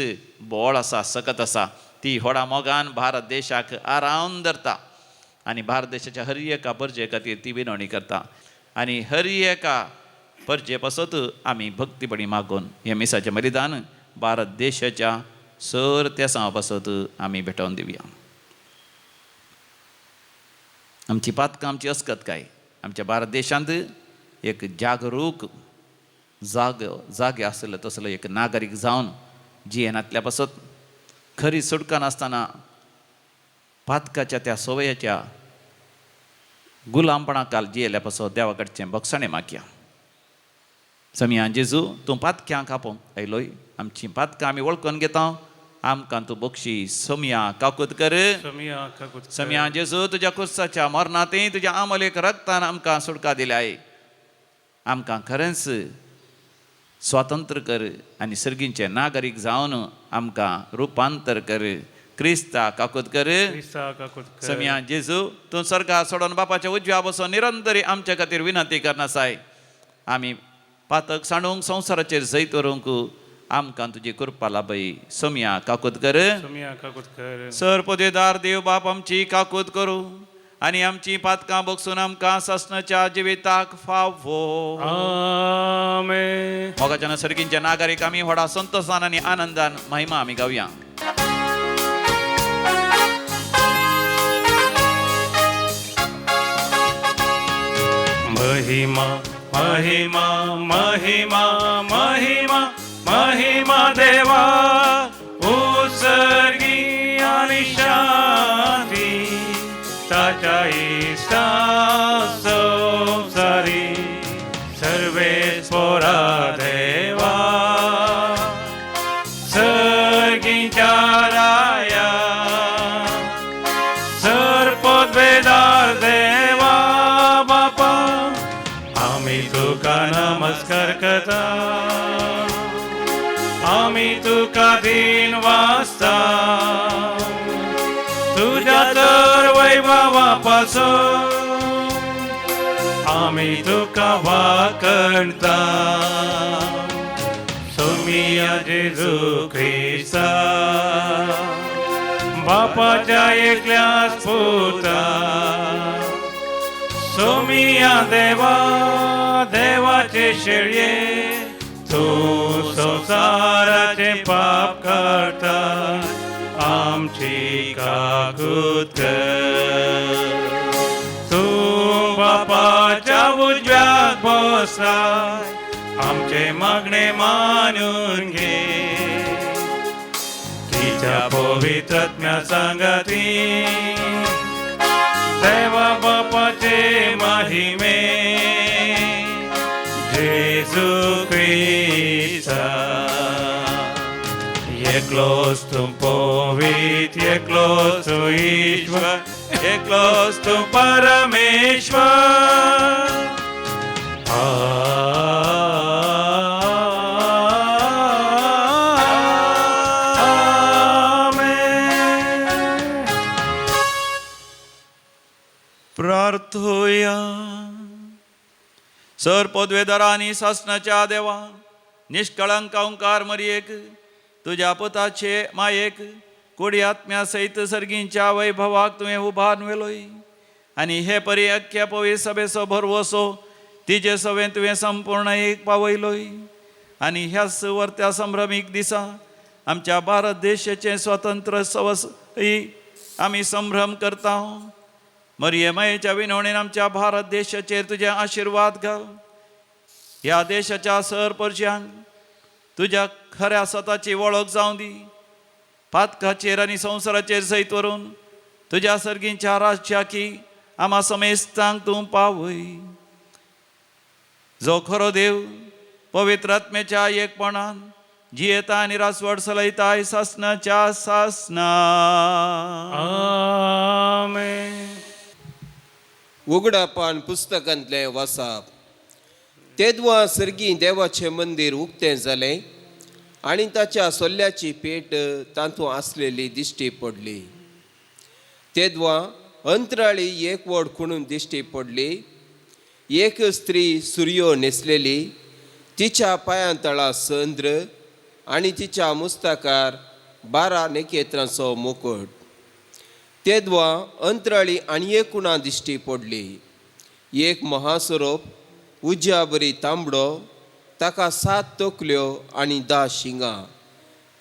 बोळ आसा, सकत आसा. ती व्हडा मोगान भारत देशाक आरावन धरता आनी भारत देशाच्या हर एका परजे खातीर ती विनवणी करता. आनी हर एका परजे पासत आमी भक्तीपणी मागून हें मिसाचें बलिदान भारत देशाच्या सर तेसां पासत आमी भेटोवन दिवया. आमची पातकां आमची अस्कत काय आमच्या भारत देशांत एक जागरूक जागे आसलो तसलो एक नागरीक जावन जियेनातल्या पासत खरी सुटका नासतना पातकाच्या त्या सवयाच्या गुलामपणा काल जियेल्या पासत देवा कडचें बक्षणें मागया. समिया जेजू तूं पातक्यांक आपोवंक आयलोय, आमचीं पातकां आमी वळखून घेता, आमकां तूं बक्षी. समिया काकूत कर. समिया जेजू तुज्या कुर्साच्या मरणांतय तुज्या आमलेक रक्तान आमकां सुटका दिल्याय, आमकां खरेंच स्वातंत्र्य कर आनी सर्गींचे नागरीक जावन आमकां रुपांतर कर. क्रिस्ता काकूत कर. समिया जेजू तूं सर्गा सोडून बापाच्या उजव्या बसून निरंतरी आमच्या खातीर विनंती करनासाय, आमी पातक सांडूंक संवसाराचेर जैत व्हरूंक आमकां तुजी कृपा लाभय. सोम्या काकूत कर. सर पदेदार देव बाप आमची काकूत करूं आनी आमची पातकां बगसून आमकां सासणाच्या जिविताक फावो. आमेन. मोगाच्या सर्गींच्या नागरीक आमी व्हडा संतोषान आनी आनंदान महिमा आमी गावया. महिमा महिमा महिमा महिमा महिमा देवा उत्सर्गी आणि शांती ताच्या इश्टा संसारी सर्वेस पोरा देवा सर्गीच्या राया सर्पद्वेदार देवा बापा आमी तुका नमस्कार करता, आमी तुका दीन वाचता, तुज्या तर वैभवा पासून आमी तुका वाकणता. सोमिया जेजू क्रिस्ता बापाच्या एकल्याच पुता, सोमिया देवा देवाचे शेळये तूं संवसाराचे पाप करता आमची काकूत कर. तूं बापाच्या उजव्याक बसलाय आमचे मागणे मानून घे, तिच्या पवित्र आत्म्या सांगाती देवा बापाचे महिमे जेजू एकलोच तूं पवित्र, एकलोच तूं ईश्वर, एकलोच तूं परमेश्वर. आमेन. प्रार्थोया. सर पदवेदारा आनी सासणाच्या देवा, निष्कळंक ओंकार मरयेक, तुज्या पुताचे मायेक, कुडी आत्म्या सयत सर्गींच्या वैभवाक तुवें उबारून व्हेलोय आनी हे परी अख्ख्या पवित्र सभेचो भरवसो तिजे सवें तुवें संपूर्ण एक पावयलोय. आनी ह्याच वर्त्या संभ्रमीक दिसा आमच्या भारत देशाचें स्वतंत्र सवसय आमी संभ्रम करता. मरिये मायेच्या विनवणेन आमच्या भारत देशाचेर तुजे आशिर्वाद घाल. ह्या देशाच्या सर परशांक तुज्या खऱ्या सताची वळख जावं दी. पातकाचेर आनी संवसाराचेर सयत व्हरून तुज्या सर्गींच्या राज्याकी आमा समेस्तांक तूं पावय. जो खरो देव पवित्र आत्म्याच्या एकपणान जियेता आनी रासवड चलयताय सासनाच्या सासना. आमेन. उगडापान पुस्तकांतलें वासाप. तेदवा सर्गीं देवाचें मंदीर उक्तें जालें आनी ताच्या सोल्ल्याची पेट तातूंत आसलेली दिश्टी पडली. तेदवा अंतराळी एक व्हड खुणून दिश्टी पडली. एक स्त्री सुरयो न्हेसलेली, तिच्या पांयां तळा चंद्र आनी तिच्या मुस्ताकार 12 नखेत्रांचो मुकूट. तेदवा अंतराळी आनी एक कुणा दिश्टी पडली. एक महासरोप उज्या बरी तांबडो, ताका 7 तकल्यो आनी 10 शिंगां,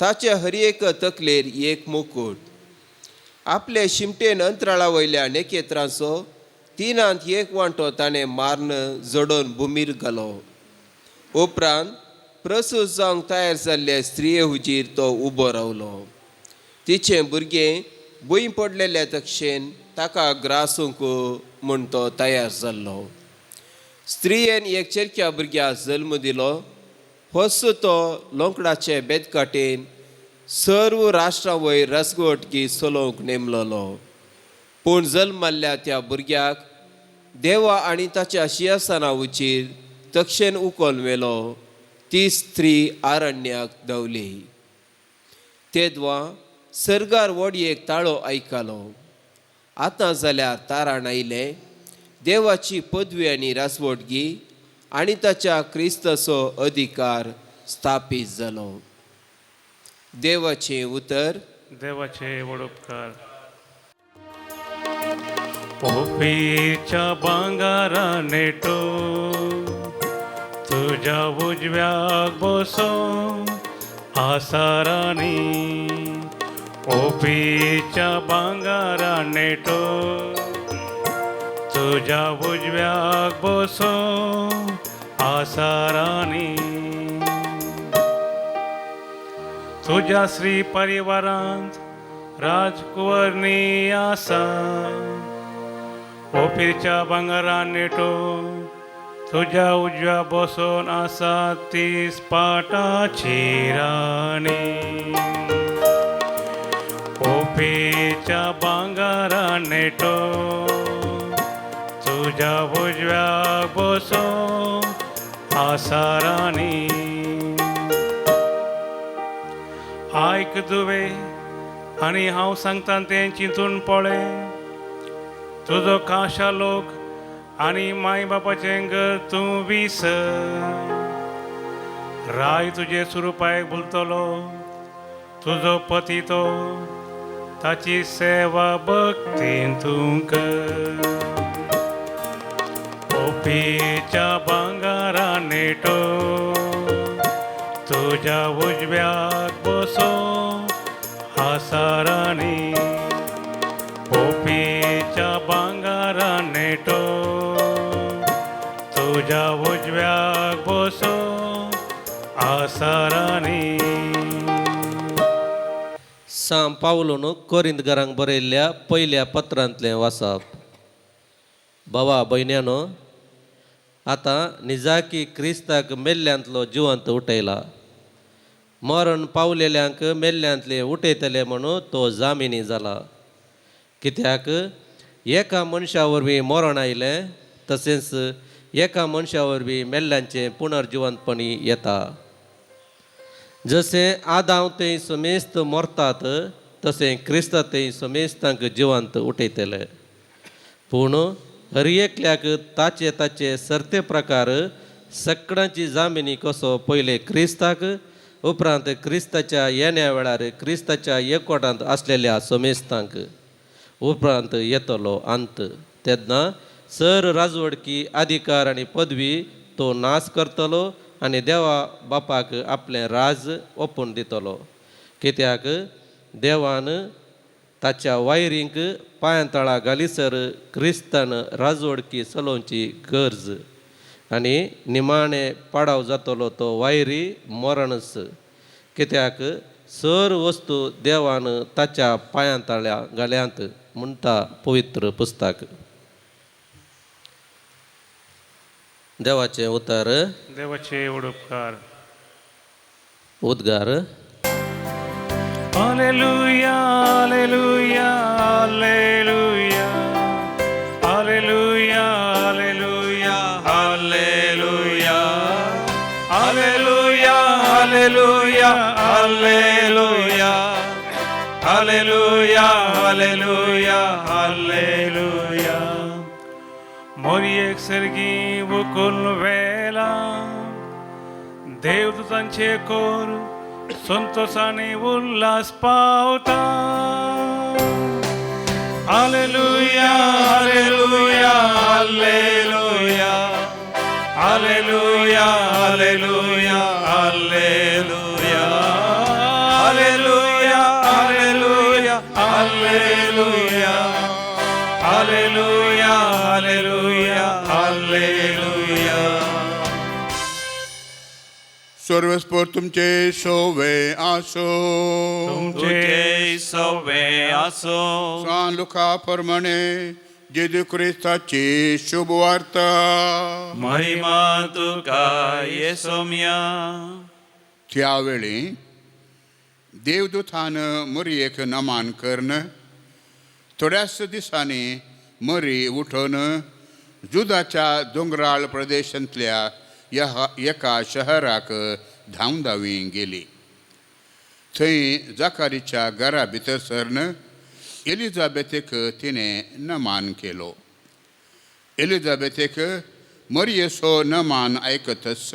ताचे हर एक तकलेर एक मुकूट. आपले शिमटेन अंतराळा वयल्या नखेत्रांचो तिनांत एक वांटो ताणें माਰਨ जडोवन भुमीर घालो. उपरांत प्रसूत जावंक तयार जाल्ले स्त्रिये हुजीर तो उबो रावलो. तिचें भुरगें भूंय पडलेल्या तक्षेन ताका ग्रासूंक म्हूण तो तयार जाल्लो. स्त्रियेन एक चेरक्या भुरग्याक जल्म दिलो. होच तो लोंकडाचे बेतकाटेन सर्व राष्ट्रां वयर रसगोटकी चलोवंक नेमलोलो. पूण जल्माल्ल्या त्या भुरग्याक देवा आनी ताच्या शिंयासना उचीर तक्षेन उकोल व्हेलो. ती स्त्री आरण्याक धांवली. तेदवा सर्गार व्हड एक ताळो आयकलो. आतां जाल्यार ताराण आयलें, देवाची पदवी आनी रासवटगी आनी ताच्या क्रिस्ताचो अधिकार स्थापीत जालो. देवाचें उतर. देवाचे व्हड उपकार. ओपीच्या भांगारा नेटो तुज्या उजव्याक बसो आसारानी. ओपीच्या भांगारा नेटो तुज्या उजव्याक बसो आसारानी. तुज्या श्री परिवारांत राजकुंवरनी आसा. ओपीच्या भांगरा नेटो तुज्या उजव्या बसोन आसा ती स्पाटाची राणी. ओपीच्या भांगरा नेटो तुज्या उजव्या बसो आसा राणी. आयक दुवे आनी हांव सांगता तें चिंतून पळय. तुजो काशा लोक आनी माय बापाचें घर तूं विसर. राय तुजे सुरुपायक भुलतलो तुजो पती तो, ताची सेवा भक्तीन तूं कर. ओपीच्या भांगारा नेटो तुज्या उजव्याक बसो आसारानी. ओपीच्या भांगारा नेटो तुज्या उजव्याक बसो आसारानी. सां पावलून कोरिंदगरांक बरयल्ल्या पयल्या पत्रांतलें वाचप. भावा भयण्यानो, आतां निजाकी क्रिस्ताक मेल्ल्यांतलो जिवंत उठयला. मरण पावलेल्यांक मेल्ल्यांतले उठयतले म्हणून तो जामिनी जाला. कित्याक एका मनशा वरवीं मरण आयलें तशेंच एका मनशा वरवीं मेल्ल्यांचें पुनर्जिवंतपणी येता. जशें आदांव थंय समेस्त मरतात तशें क्रिस्त थंय समेस्तांक जिवंत उठयतले. पूण हर एकल्याक ताचे ताचे सरते प्रकार सगळ्यांची जामिनी कसो पयले क्रिस्ताक उपरांत क्रिस्ताच्या येण्या वेळार क्रिस्ताच्या एकवटांत आसलेल्या समेस्तांक उपरांत येतलो अंत. तेन्ना सर राजवडकी अधिकार आनी पदवी तो नाश करतलो आनी देवा बापाक आपलें राज ओपून दितलो. कित्याक देवान ताच्या वायरींक पांयां तळा घालीसर क्रिस्तान राजवडकी चलोवची गरज आनी निमाणें पाडाव जातलो तो वायरी मरणच. कित्याक सर वस्तू देवान ताच्या पांयां तळ्या घाल्यांत म्हणटा पवित्र पुस्तक. देवाचें उतर. देवाचे उपकार. उद्गार. Alleluia, alleluia, alleluia, alleluia, alleluia, alleluia, alleluia, alleluia, alleluia, alleluia, alleluia, alleluia. मोरयेक सर्गी वकुल वेला देवदूतांचे कोर संतोषाने उल्हास पावता. Alleluia, alleluia, alleluia, alleluia, alleluia, alleluia, alleluia, alleluia, alleluia, alleluia, alleluia, alleluia. सर्वस्पर तुमचे सोवे आसो. तुझे सवे आसो. सान लुका प्रमाणे जेजू क्रिस्ताची शुभ वार्ता. महिमा तुका येसोम्या. त्या वेळी देवदूतान मरयेक नमान करून थोड्याच दिसांनी मरी उठून जुदाच्या दोंगराळ प्रदेशांतल्या एका शहराक धांवधावी गेली. थंय जाकारीच्या घरा भितर सरन एलिझाबेथेक तिणें नमान केलो. एलिझाबेथेक मरयेचो नमान आयकतच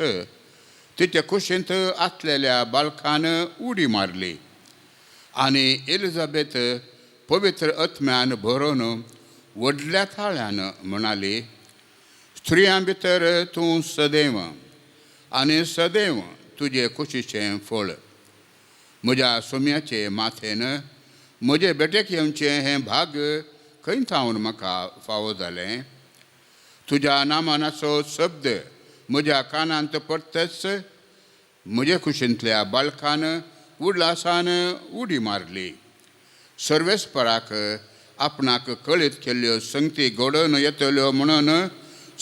तिच्या कुशींत आसलेल्या बालकान उडी मारली आनी एलिझाबेथ पवित्र आत्म्यान भरून व्हडल्या थाळ्यान म्हणाली, स्त्रियां भितर तूं सदैव आनी सदैव तुजे कुशीचें फळ. म्हज्या सोम्याचे माथेन म्हजे बेटेक येवचें हें भाग खंय थावन म्हाका फावो जालें? तुज्या नामानाचो शब्द म्हज्या कानांत पडतच म्हजे कुशींतल्या बालकान उल्हासान उडी मारली. सर्वेस्पराक आपणाक कळीत केल्ल्यो संगती घडोवन येतल्यो म्हणून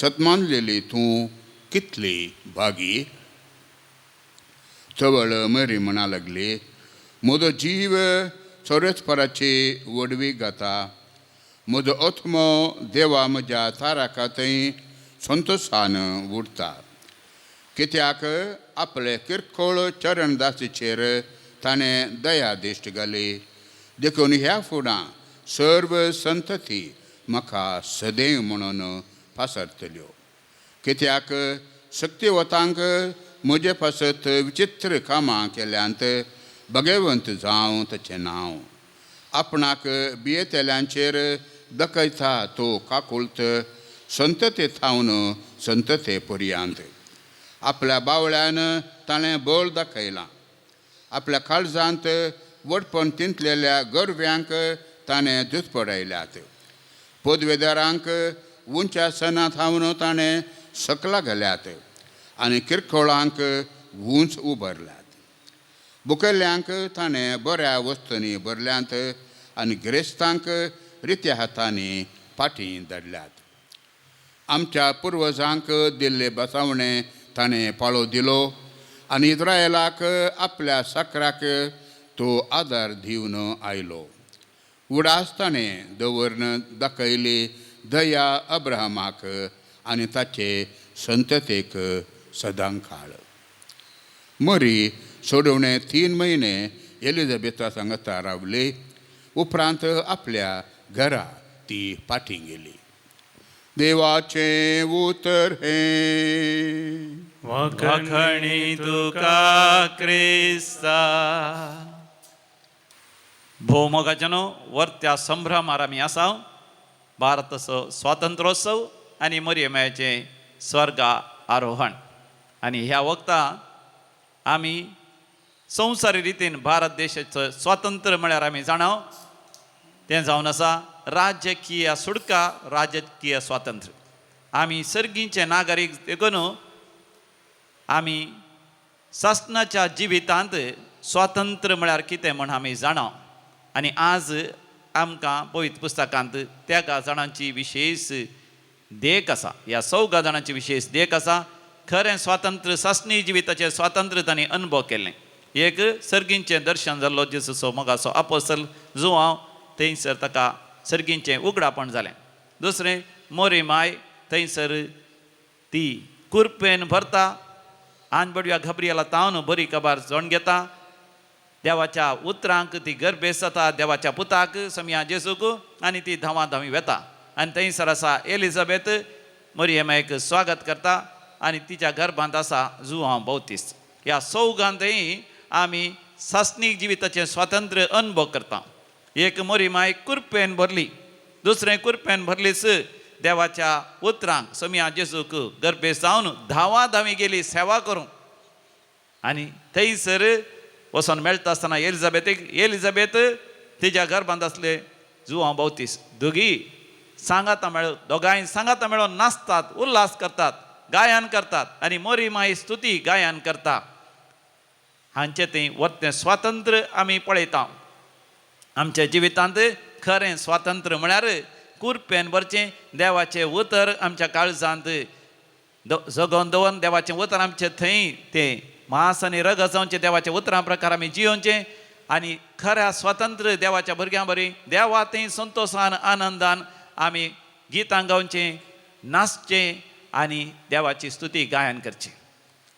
सतमानलेली तूं कितली भागी. चवळ मरी म्हणा लागली, म्हजो जीव सर्वेस्पराची व्हडवी गाता, म्हजो आत्मो देवा म्हज्या ताराका थंय संतोशान उरता. कित्याक आपले किरकोळ चरणदासीचेर ताणें दया दिश्ट घाली, देखून ह्या फुडां सर्व संतती म्हाका सदैव म्हणून पासरतल्यो. कित्याक शक्तिवतांक म्हजे पासत विचित्र कामां केल्यांत, भगवंत जावं ताचें नांव. आपणाक बियेतल्यांचेर दखयता तो काकुळत संतते थावन संतते पर्यंत. आपल्या बावळ्यान ताणें बळ दाखयलां, आपल्या काळजांत वडपण तिंतलेल्या गरव्यांक ताणें दुस्पडायल्यात. पदवेदारांक उंच्या सना थावन ताणें सकला घाल्यात आनी किरकोळांक उंच उबारल्यात. बुकल्यांक ताणें बऱ्या वस्तूंनी भरल्यांत आनी गिरेस्तांक रित्या हातांनी फाटीं धाडल्यात. आमच्या पुर्वजांक दिल्ले बसावणे ताणें पाळो दिलो आनी इज्रायलाक आपल्या साकराक तो आदार दिवन आयलो. उडास ताणें दवरन दाखयली दया अब्राहमाक आनी ताचे संततेक सदांकाळ. मरी सोडवणे 3 म्हयने एलिझाबेथा सांगता रावली. उपरांत आपल्या घरा ती फाटीं गेली. देवाचें उतर हें. वाखणी तुका क्रिस्ता. भोवमोगाच्यानो वर्त्या संभ्रमार आमी आसा. भारताचो स्वातंत्र्योत्सव आनी मरियमायाचें स्वर्गा आरोहण. आनी ह्या वखता आमी संवसारी रितीन भारत देशाचो स्वातंत्र्य म्हळ्यार आमी जाणाव तें जावन आसा राजकीय सुटका, राजकीय स्वातंत्र्य. आमी सर्गीचे नागरीक देखून आमी सासणाच्या जिवितांत स्वातंत्र्य म्हळ्यार कितें म्हण आमी जाणाव. आनी आज आमकां पवित्र पुस्तकांत त्या जाणांची विशेश देख आसा. ह्या चौगा जाणांची विशेश देख आसा. खरें स्वातंत्र्य सासणी जिविताचें स्वातंत्र्य तांणी अनुभव केल्लें. एक सर्गींचें दर्शन जाल्लो जेजूचो मोगाचो आपोसल जुवांव, थंयसर ताका सर्गींचें उगडापण जालें. दुसरें मोरी माय, थंयसर ती कुरपेन भरता आनी बडव्या घबरियाला तावन बरी खबर जोण घेता. देवाच्या उतरांक ती गर्भेस जाता, देवाच्या पुताक समया जेजूक, आनी ती धांवा धांवी वेता. आनी थंयसर आसा एलिझाबेथ मरियमायक स्वागत करता आनी तिच्या गर्भांत आसा जुवांव बौतीस. ह्या चौगांतय आमी सासणीक जिविताचें स्वातंत्र्य अनुभव करता. एक मोरीमाय कुरपेन भरली, दुसरें कुरपेन भरलीच देवाच्या उतरांक समया जेजूक गर्भेस जावन धांवा धांवी गेली सेवा करूंक. आनी थंयसर वचोन मेळटा आसतना एलिझाबेथीक, एलिझाबेथ तिच्या गर्भांत आसले जुवांव बौतीस. दोगी सांगाता मेळ, दोगांय सांगाता मेळोन नाचतात, उल्हास करतात, गायन करतात आनी मोरी माई स्तुती गायन करता. हांचें थंय वर्तें स्वातंत्र्य आमी पळयता. आमच्या जिवितांत खरें स्वातंत्र्य म्हळ्यार कुरपेन भरचें देवाचें उतर आमच्या काळजांत जगोवन दवरून देवाचें उतर आमचें थंय तें मांस आनी रगत जावचें देवाच्या उतरां प्रकार आमी जियोवचें आनी खऱ्या स्वातंत्र्य देवाच्या भुरग्यां बरी देवा थंय संतोशान आनंदान आमी गितां गावचें, नाचचें आनी देवाची स्तुती गायन करचें.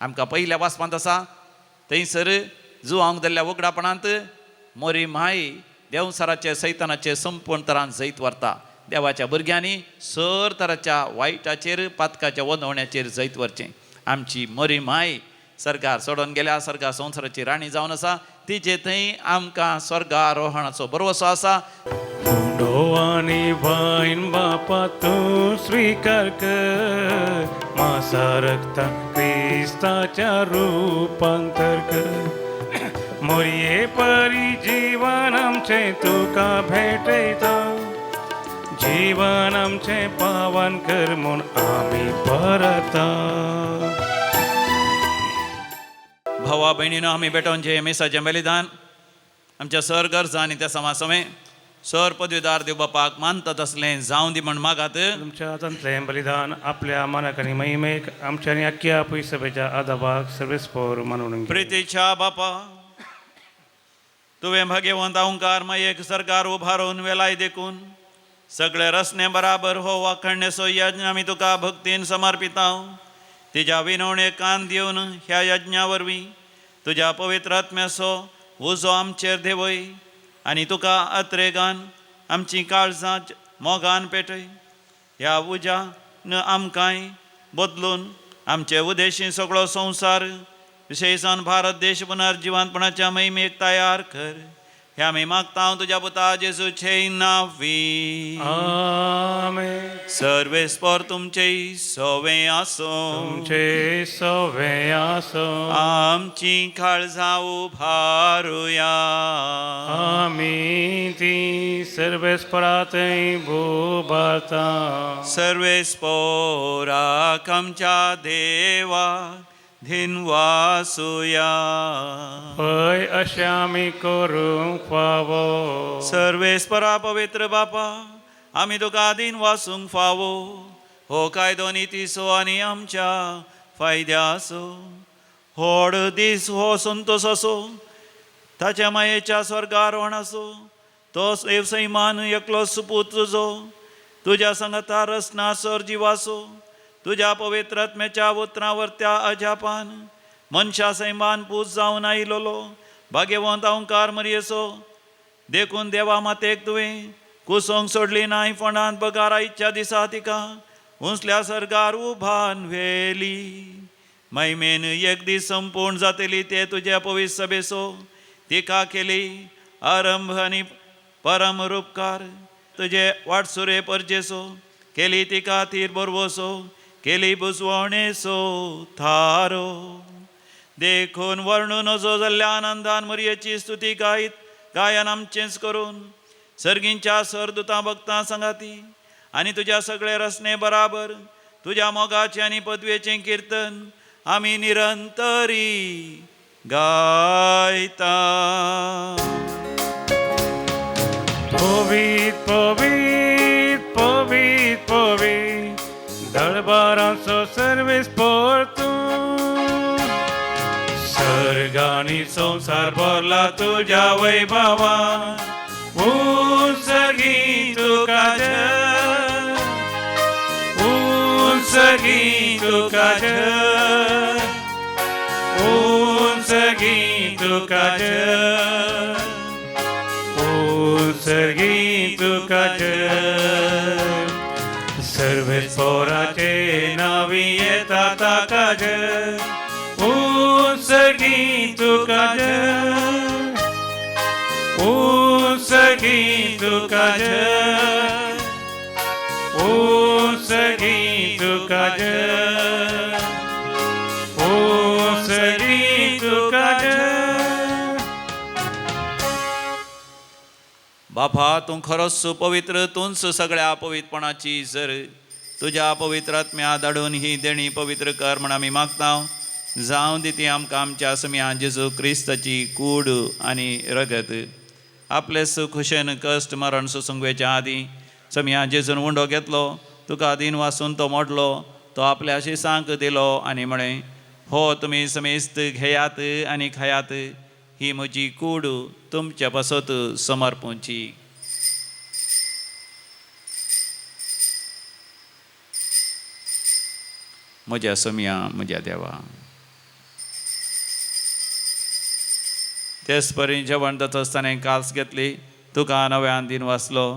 आमकां पयल्या वाचपांत आसा थंयसर जुवांक जाल्ल्या उगडापणांत मोरी माई देंवसाराचे सैतानाचे संपूर्ण तरान जैत व्हरता. देवाच्या भुरग्यांनी सर तराच्या वायटाचेर पातकाच्या वनवण्याचेर जैत व्हरचें. आमची मोरी माई सरकार सोडून गेल्या, सरकार संवसाराची राणी जावन आसा. तिचे थंय आमकां स्वर्गारोहणाचो भरवसो आसा. उंडो आनी वायन बापा तूं स्विकार कर, मासा रक्ता क्रिस्ताच्या रुपांतर कर. मोरये परी जीवन आमचें तुका भेटयता, जीवन आमचें पावन कर म्हूण आमी परता. भावा भयणीनो, आमी भेटोवचें मिसाचें बलिदान आमच्या सर गरजा आनी त्या समासमे सर पदवीदार देव बापाक मानतात असलें जावं दी म्हण मागात. तुमच्या हातांतलें बलिदान आपल्या मानाक आनी महिमेक आमच्या आनी अख्ख्या पयसभेच्या आदाबाक सर्वेस्पोर मानून. प्रितीच्या बापा, तुवें भाग्यवंत ओंकार मायेक सरकार उभारून वेलाय देखून सगळे रसने बराबर हो वाखणण्याचो यज्ञ आमी तुका भक्तीन समर्पिताव. तिज्या विनवणे कान दिवन ह्या यज्ञा वरवीं तुज्या पवित्र आत्म्याचो उजो आमचेर देंवय आनी तुका अत्रेगान आमची काळजां मोगान पेटय. ह्या उज्यान आमकांय बदलून आमचे उदेशी सगळो संवसार विशेषान भारत देश पुनर्जिवंतपणाच्या महिमेक तयार कर. हे आमी मागता तुज्या पुता जेजूचे नांवी. आमेन. सर्वेस्पर तुमचे सवे आसो. तुमचे सवे आसो. आमची काळजां उभारुया. आमी ती सर्वेस्परातय भोबारता. सर्वेस्पोराक आमच्या देवा धिनवासुया. पय अशें आमी करूंक फावो. सर्वेस्परा पवित्र बापा, आमी तुका दीन वासूंक फावो. हो कायदो नितीचो आनी आमच्या फायद्याचो. व्हड दीस हो संतोश आसो, ताच्या मायेच्या स्वर्गारोहण आसो. तो सैमान एकलो सुपूत तुजो तुज्या सांगाता रसना सर जिवासो, तुज्या पवित्र आत्म्याच्या उतरां वरत्या अजापान मनशा सैमान पूज जावन आयलोलो भाग्यवंत अंकार मरयेसो. देखून देवा मातेक तुवें कुसोंक सोडली नाय फोंडांत बगार आयच्या दिसा तिका उंचल्या सर्गार उभान व्हेली. मैमेन एक दीस संपूर्ण जातली ते तुज्या पवित्र सभेसो तिका केली आरंभ आनी परम रुपकार. तुजे वाटसुरे परजेसो केली तिका तीर बरवसो, केली बुजवणेसो थारो. देखून वर्णू नजो जाल्ल्या आनंदान मरयेची स्तुती गायत गायन आमचेंच करून सर्गींच्या सरदुतां भक्तां सांगाती आनी तुज्या सगळे रसने बराबर तुज्या मोगाचें आनी पदवेचें किर्तन आमी निरंतरी गायता. पवीत पवीत पवीत पवीत दरबाराचो सर्वेस परतून सर्गानी संवसार भरला तुज्या वैभवान. उंचगी तुका जय, उंचगी तुका जय, उंचगी तुका जय, उंचगी तुका जय. सर्वेस पोराचे नावी येता ताका जय, उंचगी तुका जय, उंचगी तुका जय, उंचगी तुका जय, उंचगी तुका जय. बापा तूं खरोच पवित्र, तूंच सगळ्या पवित्रपणाची जर तुज्या पवित्र आत्म्या धाडून ही देणी पवित्र कर म्हण आमी मागता. जावं दी ती आमकां आमच्या समिया जेजू क्रिस्ताची कूड आनी रगत. आपले खुशेन कश्ट मरण सोसूंक आदीं समिया जेजून उंडो घेतलो, तुका दीन वासून तो मोडलो, तो आपल्या शिसांक दिलो आनी म्हळें, हो तुमी समेस्त घेयात आनी खायात, ही म्हजी कूड तुमच्या पासत समर्पूंची. म्हज्या समिया म्हज्या देवा. तेच परी जेवण जाता आसतना काल्स घेतली, तुका नव्यान दिन वाचलो,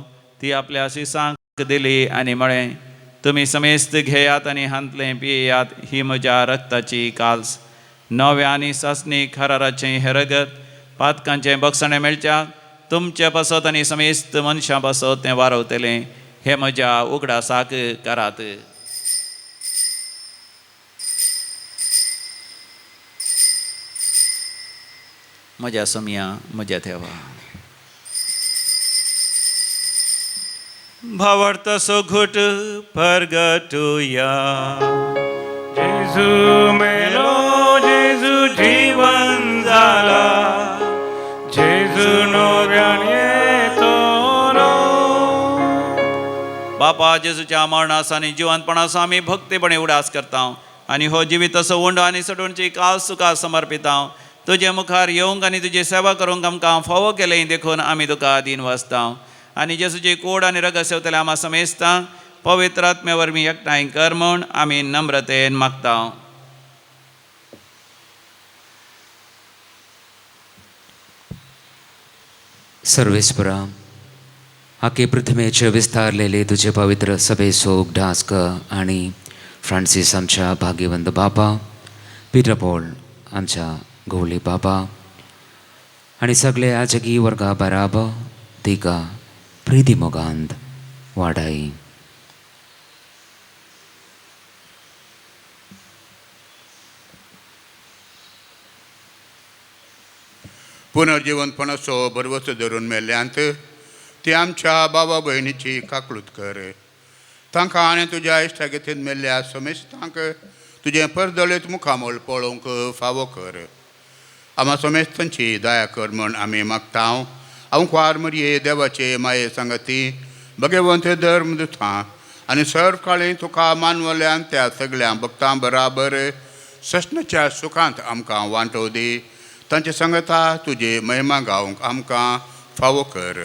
ती आपल्या शिसांक दिली आनी म्हळें, तुमी समेस्त घेयात आनी हांतलें पियेयात, ही म्हज्या रक्ताची काल्स, नव्या आनी सासणी खराराचें हें रगत पातकांचें बक्षणें मेळच्या तुमचे पासत आनी समेस्त मनशां पासत तें वारवतलें. हें म्हज्या उगडासाक करात. म्हज्या समिया म्हज्या देवा. भावार्थाचो घुट परगटुया. जेजू मेलो, जेजू जीवन जाला, जेजू नव्यान येतलो. बापा जेजूच्या मरणास आनी जिवंतपणाचो आमी भक्तीपणे उडास करता आनी हो जिवीत असो उंडो आनी सडोणची काल तुका समर्पिता. तुजे मुखार येवंक आनी तुजी सेवा करूंक आमकां फावो केलें देखून आमी तुका दीन वाचता. आनी जेजूची कोड आनी रगत सेवतले आमा समेस्ता पवित्र आत्म्या वरवीं एकठांय कर म्हूण आमी नम्रतेन मागता. सर्वेस्परा, आखे पृथ्वेचे विस्तारलेले तुजे पवित्र सभेचो उगडास कर आनी फ्रांसीस आमच्या भाग्यवंत बापा, पिटर पॉल आमच्या गवळी बाबा आनी सगळे आजगी वर्गा बराबर तिका प्रिती मोगांत वाडाय. पुनर्जिवंतपणाचो भरवसो धरून मेल्ल्यांत ती आमच्या बाबा भयणीची काकळूत कर. तांकां आनी तुज्या इश्टागतीन मेल्ल्या समेस्तांक तुजें परदळीत मुखामळ पळोवंक फावो कर. आमा समेस्तांची दया कर म्हण आमी मागता. हांव कुवार मरये देवाचे माये सांगती भगवंत धर्म दुतां आनी सर्व काळी तुका मानवल्यान त्या सगळ्या भक्तां बराबर सस्नाच्या सुखांत आमकां वांटो दी. तांचे संगता तुजे महिमा गावंक आमकां फावो कर.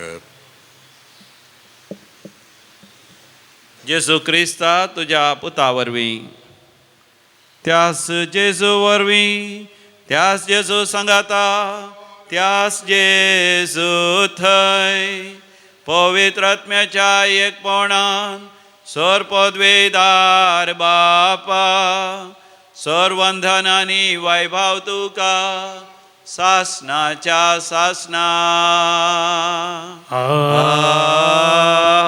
जेजू क्रिस्ता तुज्या पुता वरवीं, त्यास जेजू वरवीं, त्यास जेजू सांगाता, त्यास जेजू थंय पवित्र आत्म्याच्या एकपणान सर पदवेदार बापा सर्वंधन आनी वैभव तुका सासनाच्या सासना.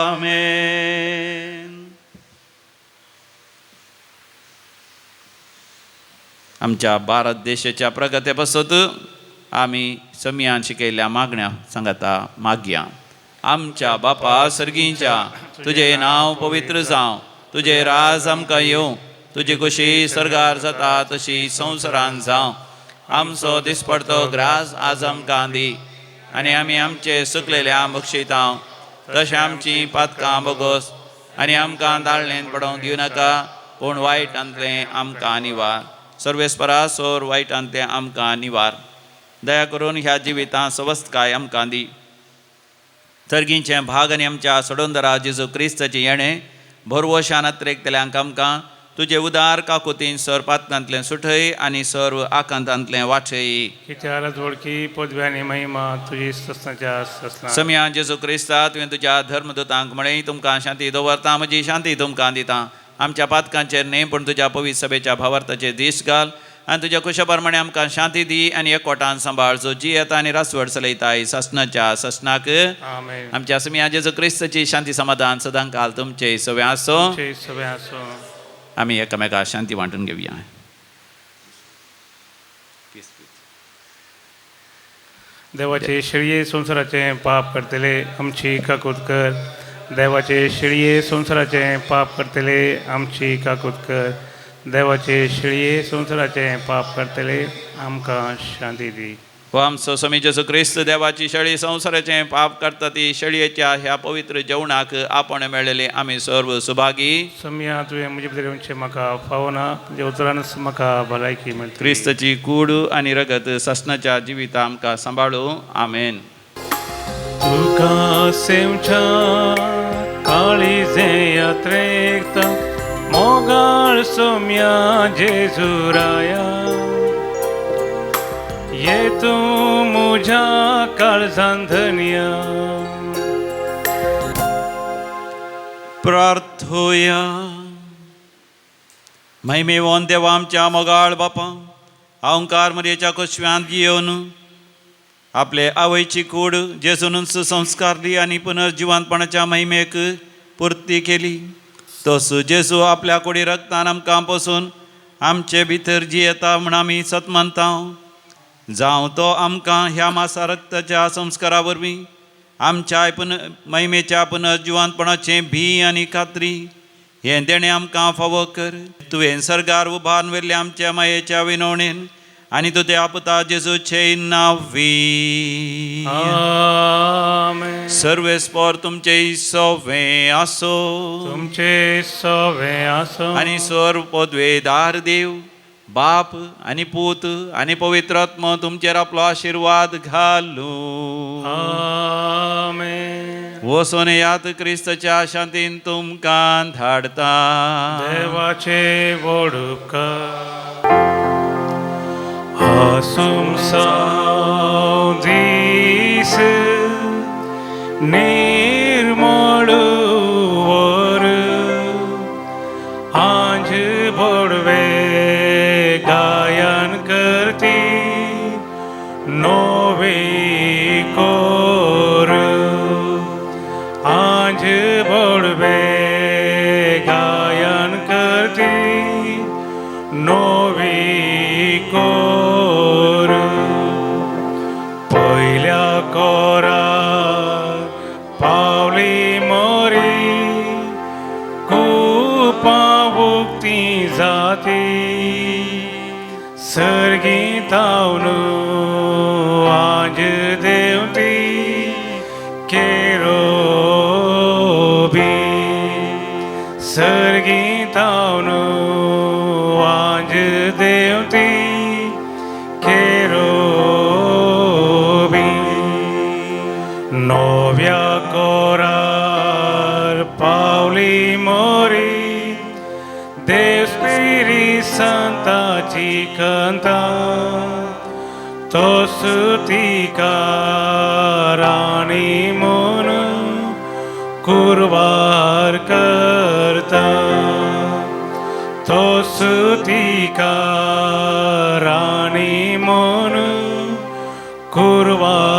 आमेन. आमच्या भारत देशाच्या प्रगती पासत आमी समियान शिकयल्ल्या मागण्या सांगता मागया. आमच्या बापा सर्गींच्या, तुजें नांव पवित्र जावं, तुजें राज आमकां येवं, तुजी खुशी सर्गार जाता तशी संवसारान जावं. आमचो दिसपडतो ग्रास आज आमकां दी आनी आमी आमचे सुकलेल्या बक्षितां तशें आमची पातकां बोगोस आनी आमकां दाळणेन पडोवंक दिवं नाका, पूण वायटांतलें आमकां निवार. सर्वेस्परा सोर वायटांतलें आमकां निवार. दया करून ह्या जिवितांत सवस्तकाय आमकां दी. सर्गींचें भाग आनी आमच्या सोडोंदरा जेजू क्रिस्ताचें येणें भरवशान अत्रेकतल्यांक आमकां तुजे उदार काकुतीन सर पातकांतलें सुठय आनी सर्व आकांतांतलें वाचय. कित्यार वळखी पदवी आनी महिमा तुजी ससनाच्या ससना. समिया जेजू क्रिस्ता, तुवें तुज्या धर्मदूतांक म्हळें, तुमकां शांती दवरता, म्हजी शांती तुमकां दिता. आमच्या पातकांचेर न्हय पूण तुज्या पवित्र सभेच्या भावार्थाचेर दीस घाल आनी तुज्या कुशा प्रमाणे आमकां शांती दी आनी एकवटान सांबाळ, जो जियेता आनी रासवड चलयताय सासनाच्या सासनाक. आमेन. आमच्या समिया जेजू क्रिस्ताची शांती समाधान सदां काल तुमचे सगळें आसो. तुमचे सगळें आसूं. आमी एकामेका शांती वांटून घेवया. देवाचे शेळये संवसाराचें पाप करतले आमची काकूत कर. देवाचे शेळये संवसाराचें पाप करतले आमची काकूत कर. देवाचे शेळये संवसाराचें पाप करतले आमकां शांती दी. हो आमचो स्वामी जेजू क्रिस्त देवाची शेळी संवसाराचें पाप करता ती शेळयेच्या ह्या पवित्र जेवणाक आपण मेळ्ळेले आमी सर्व सुभागी. समिया, तुवें म्हजे भितर येवचें म्हाका फावना, तुज्या उतरानच म्हाका भलायकी मेळटली. क्रिस्ताची कूड आनी रगत सासनाच्या जिविता आमकां सांबाळू. आमेन. तुका सेवच्या काळीजें यात्रेकता मोगाळ सोम्या जेजुराया, ये तूं म्हज्या काळजान धनया. प्रार्थोया. महिमेवन देवा आमच्या मोगाळ बापा, अहंकार मरयेच्या कुशव्यांत येवन आपले आवयची कूड जेजूनच संस्कारली आनी पुनर्जिवंतपणाच्या महिमेक पुर्ती केली, तसो जेजू आपल्या कुडी रक्तान आमकां पसून आमचे भितर जियेता म्हूण आमी सत मानता. जावं तो आमकां ह्या मासा रक्ताच्या संस्कारा वरवीं आमच्या महिमेच्या पुनर्जिवंतपणाचें भी आनी खात्री हें देणें आमकां फावो कर. तुवें सर्गार उबारून व्हेल्लें आमच्या मायेच्या विनवणेन आनी तुज्या पुता जेजूचे नांवी. आमेन. सर्वेस्पर तुमचे सवें आसो. तुमचे सवें आसो. आनी सर्व पदवेदार देव बाप आनी पूत आनी पवित्र आत्मो तुमचेर आपलो आशिर्वाद घालूं. आमेन. वचून यात क्रिस्ताच्या शांतीन तुमकां धाडता. देवाचे व्हड उपकार. आसुमसांव दीस निर्मळ वर, आंज भोडवे गायन करती नोवे कोर. आंज भोडवे गायन करती नोवे कोर. पयल्या कोरार पावली मोरी, कुपां उक्ती जाती सर्गी तावनू आज देवती केरोबी. सर्गीतावन वांज देवती केरोबी नव्या कोरार पावली मोरी देव स्पिरी संताची कंता तो सुतिका राणी म्हूण कुरवार करता तो सुतिका राणी म्हूण कुरवार.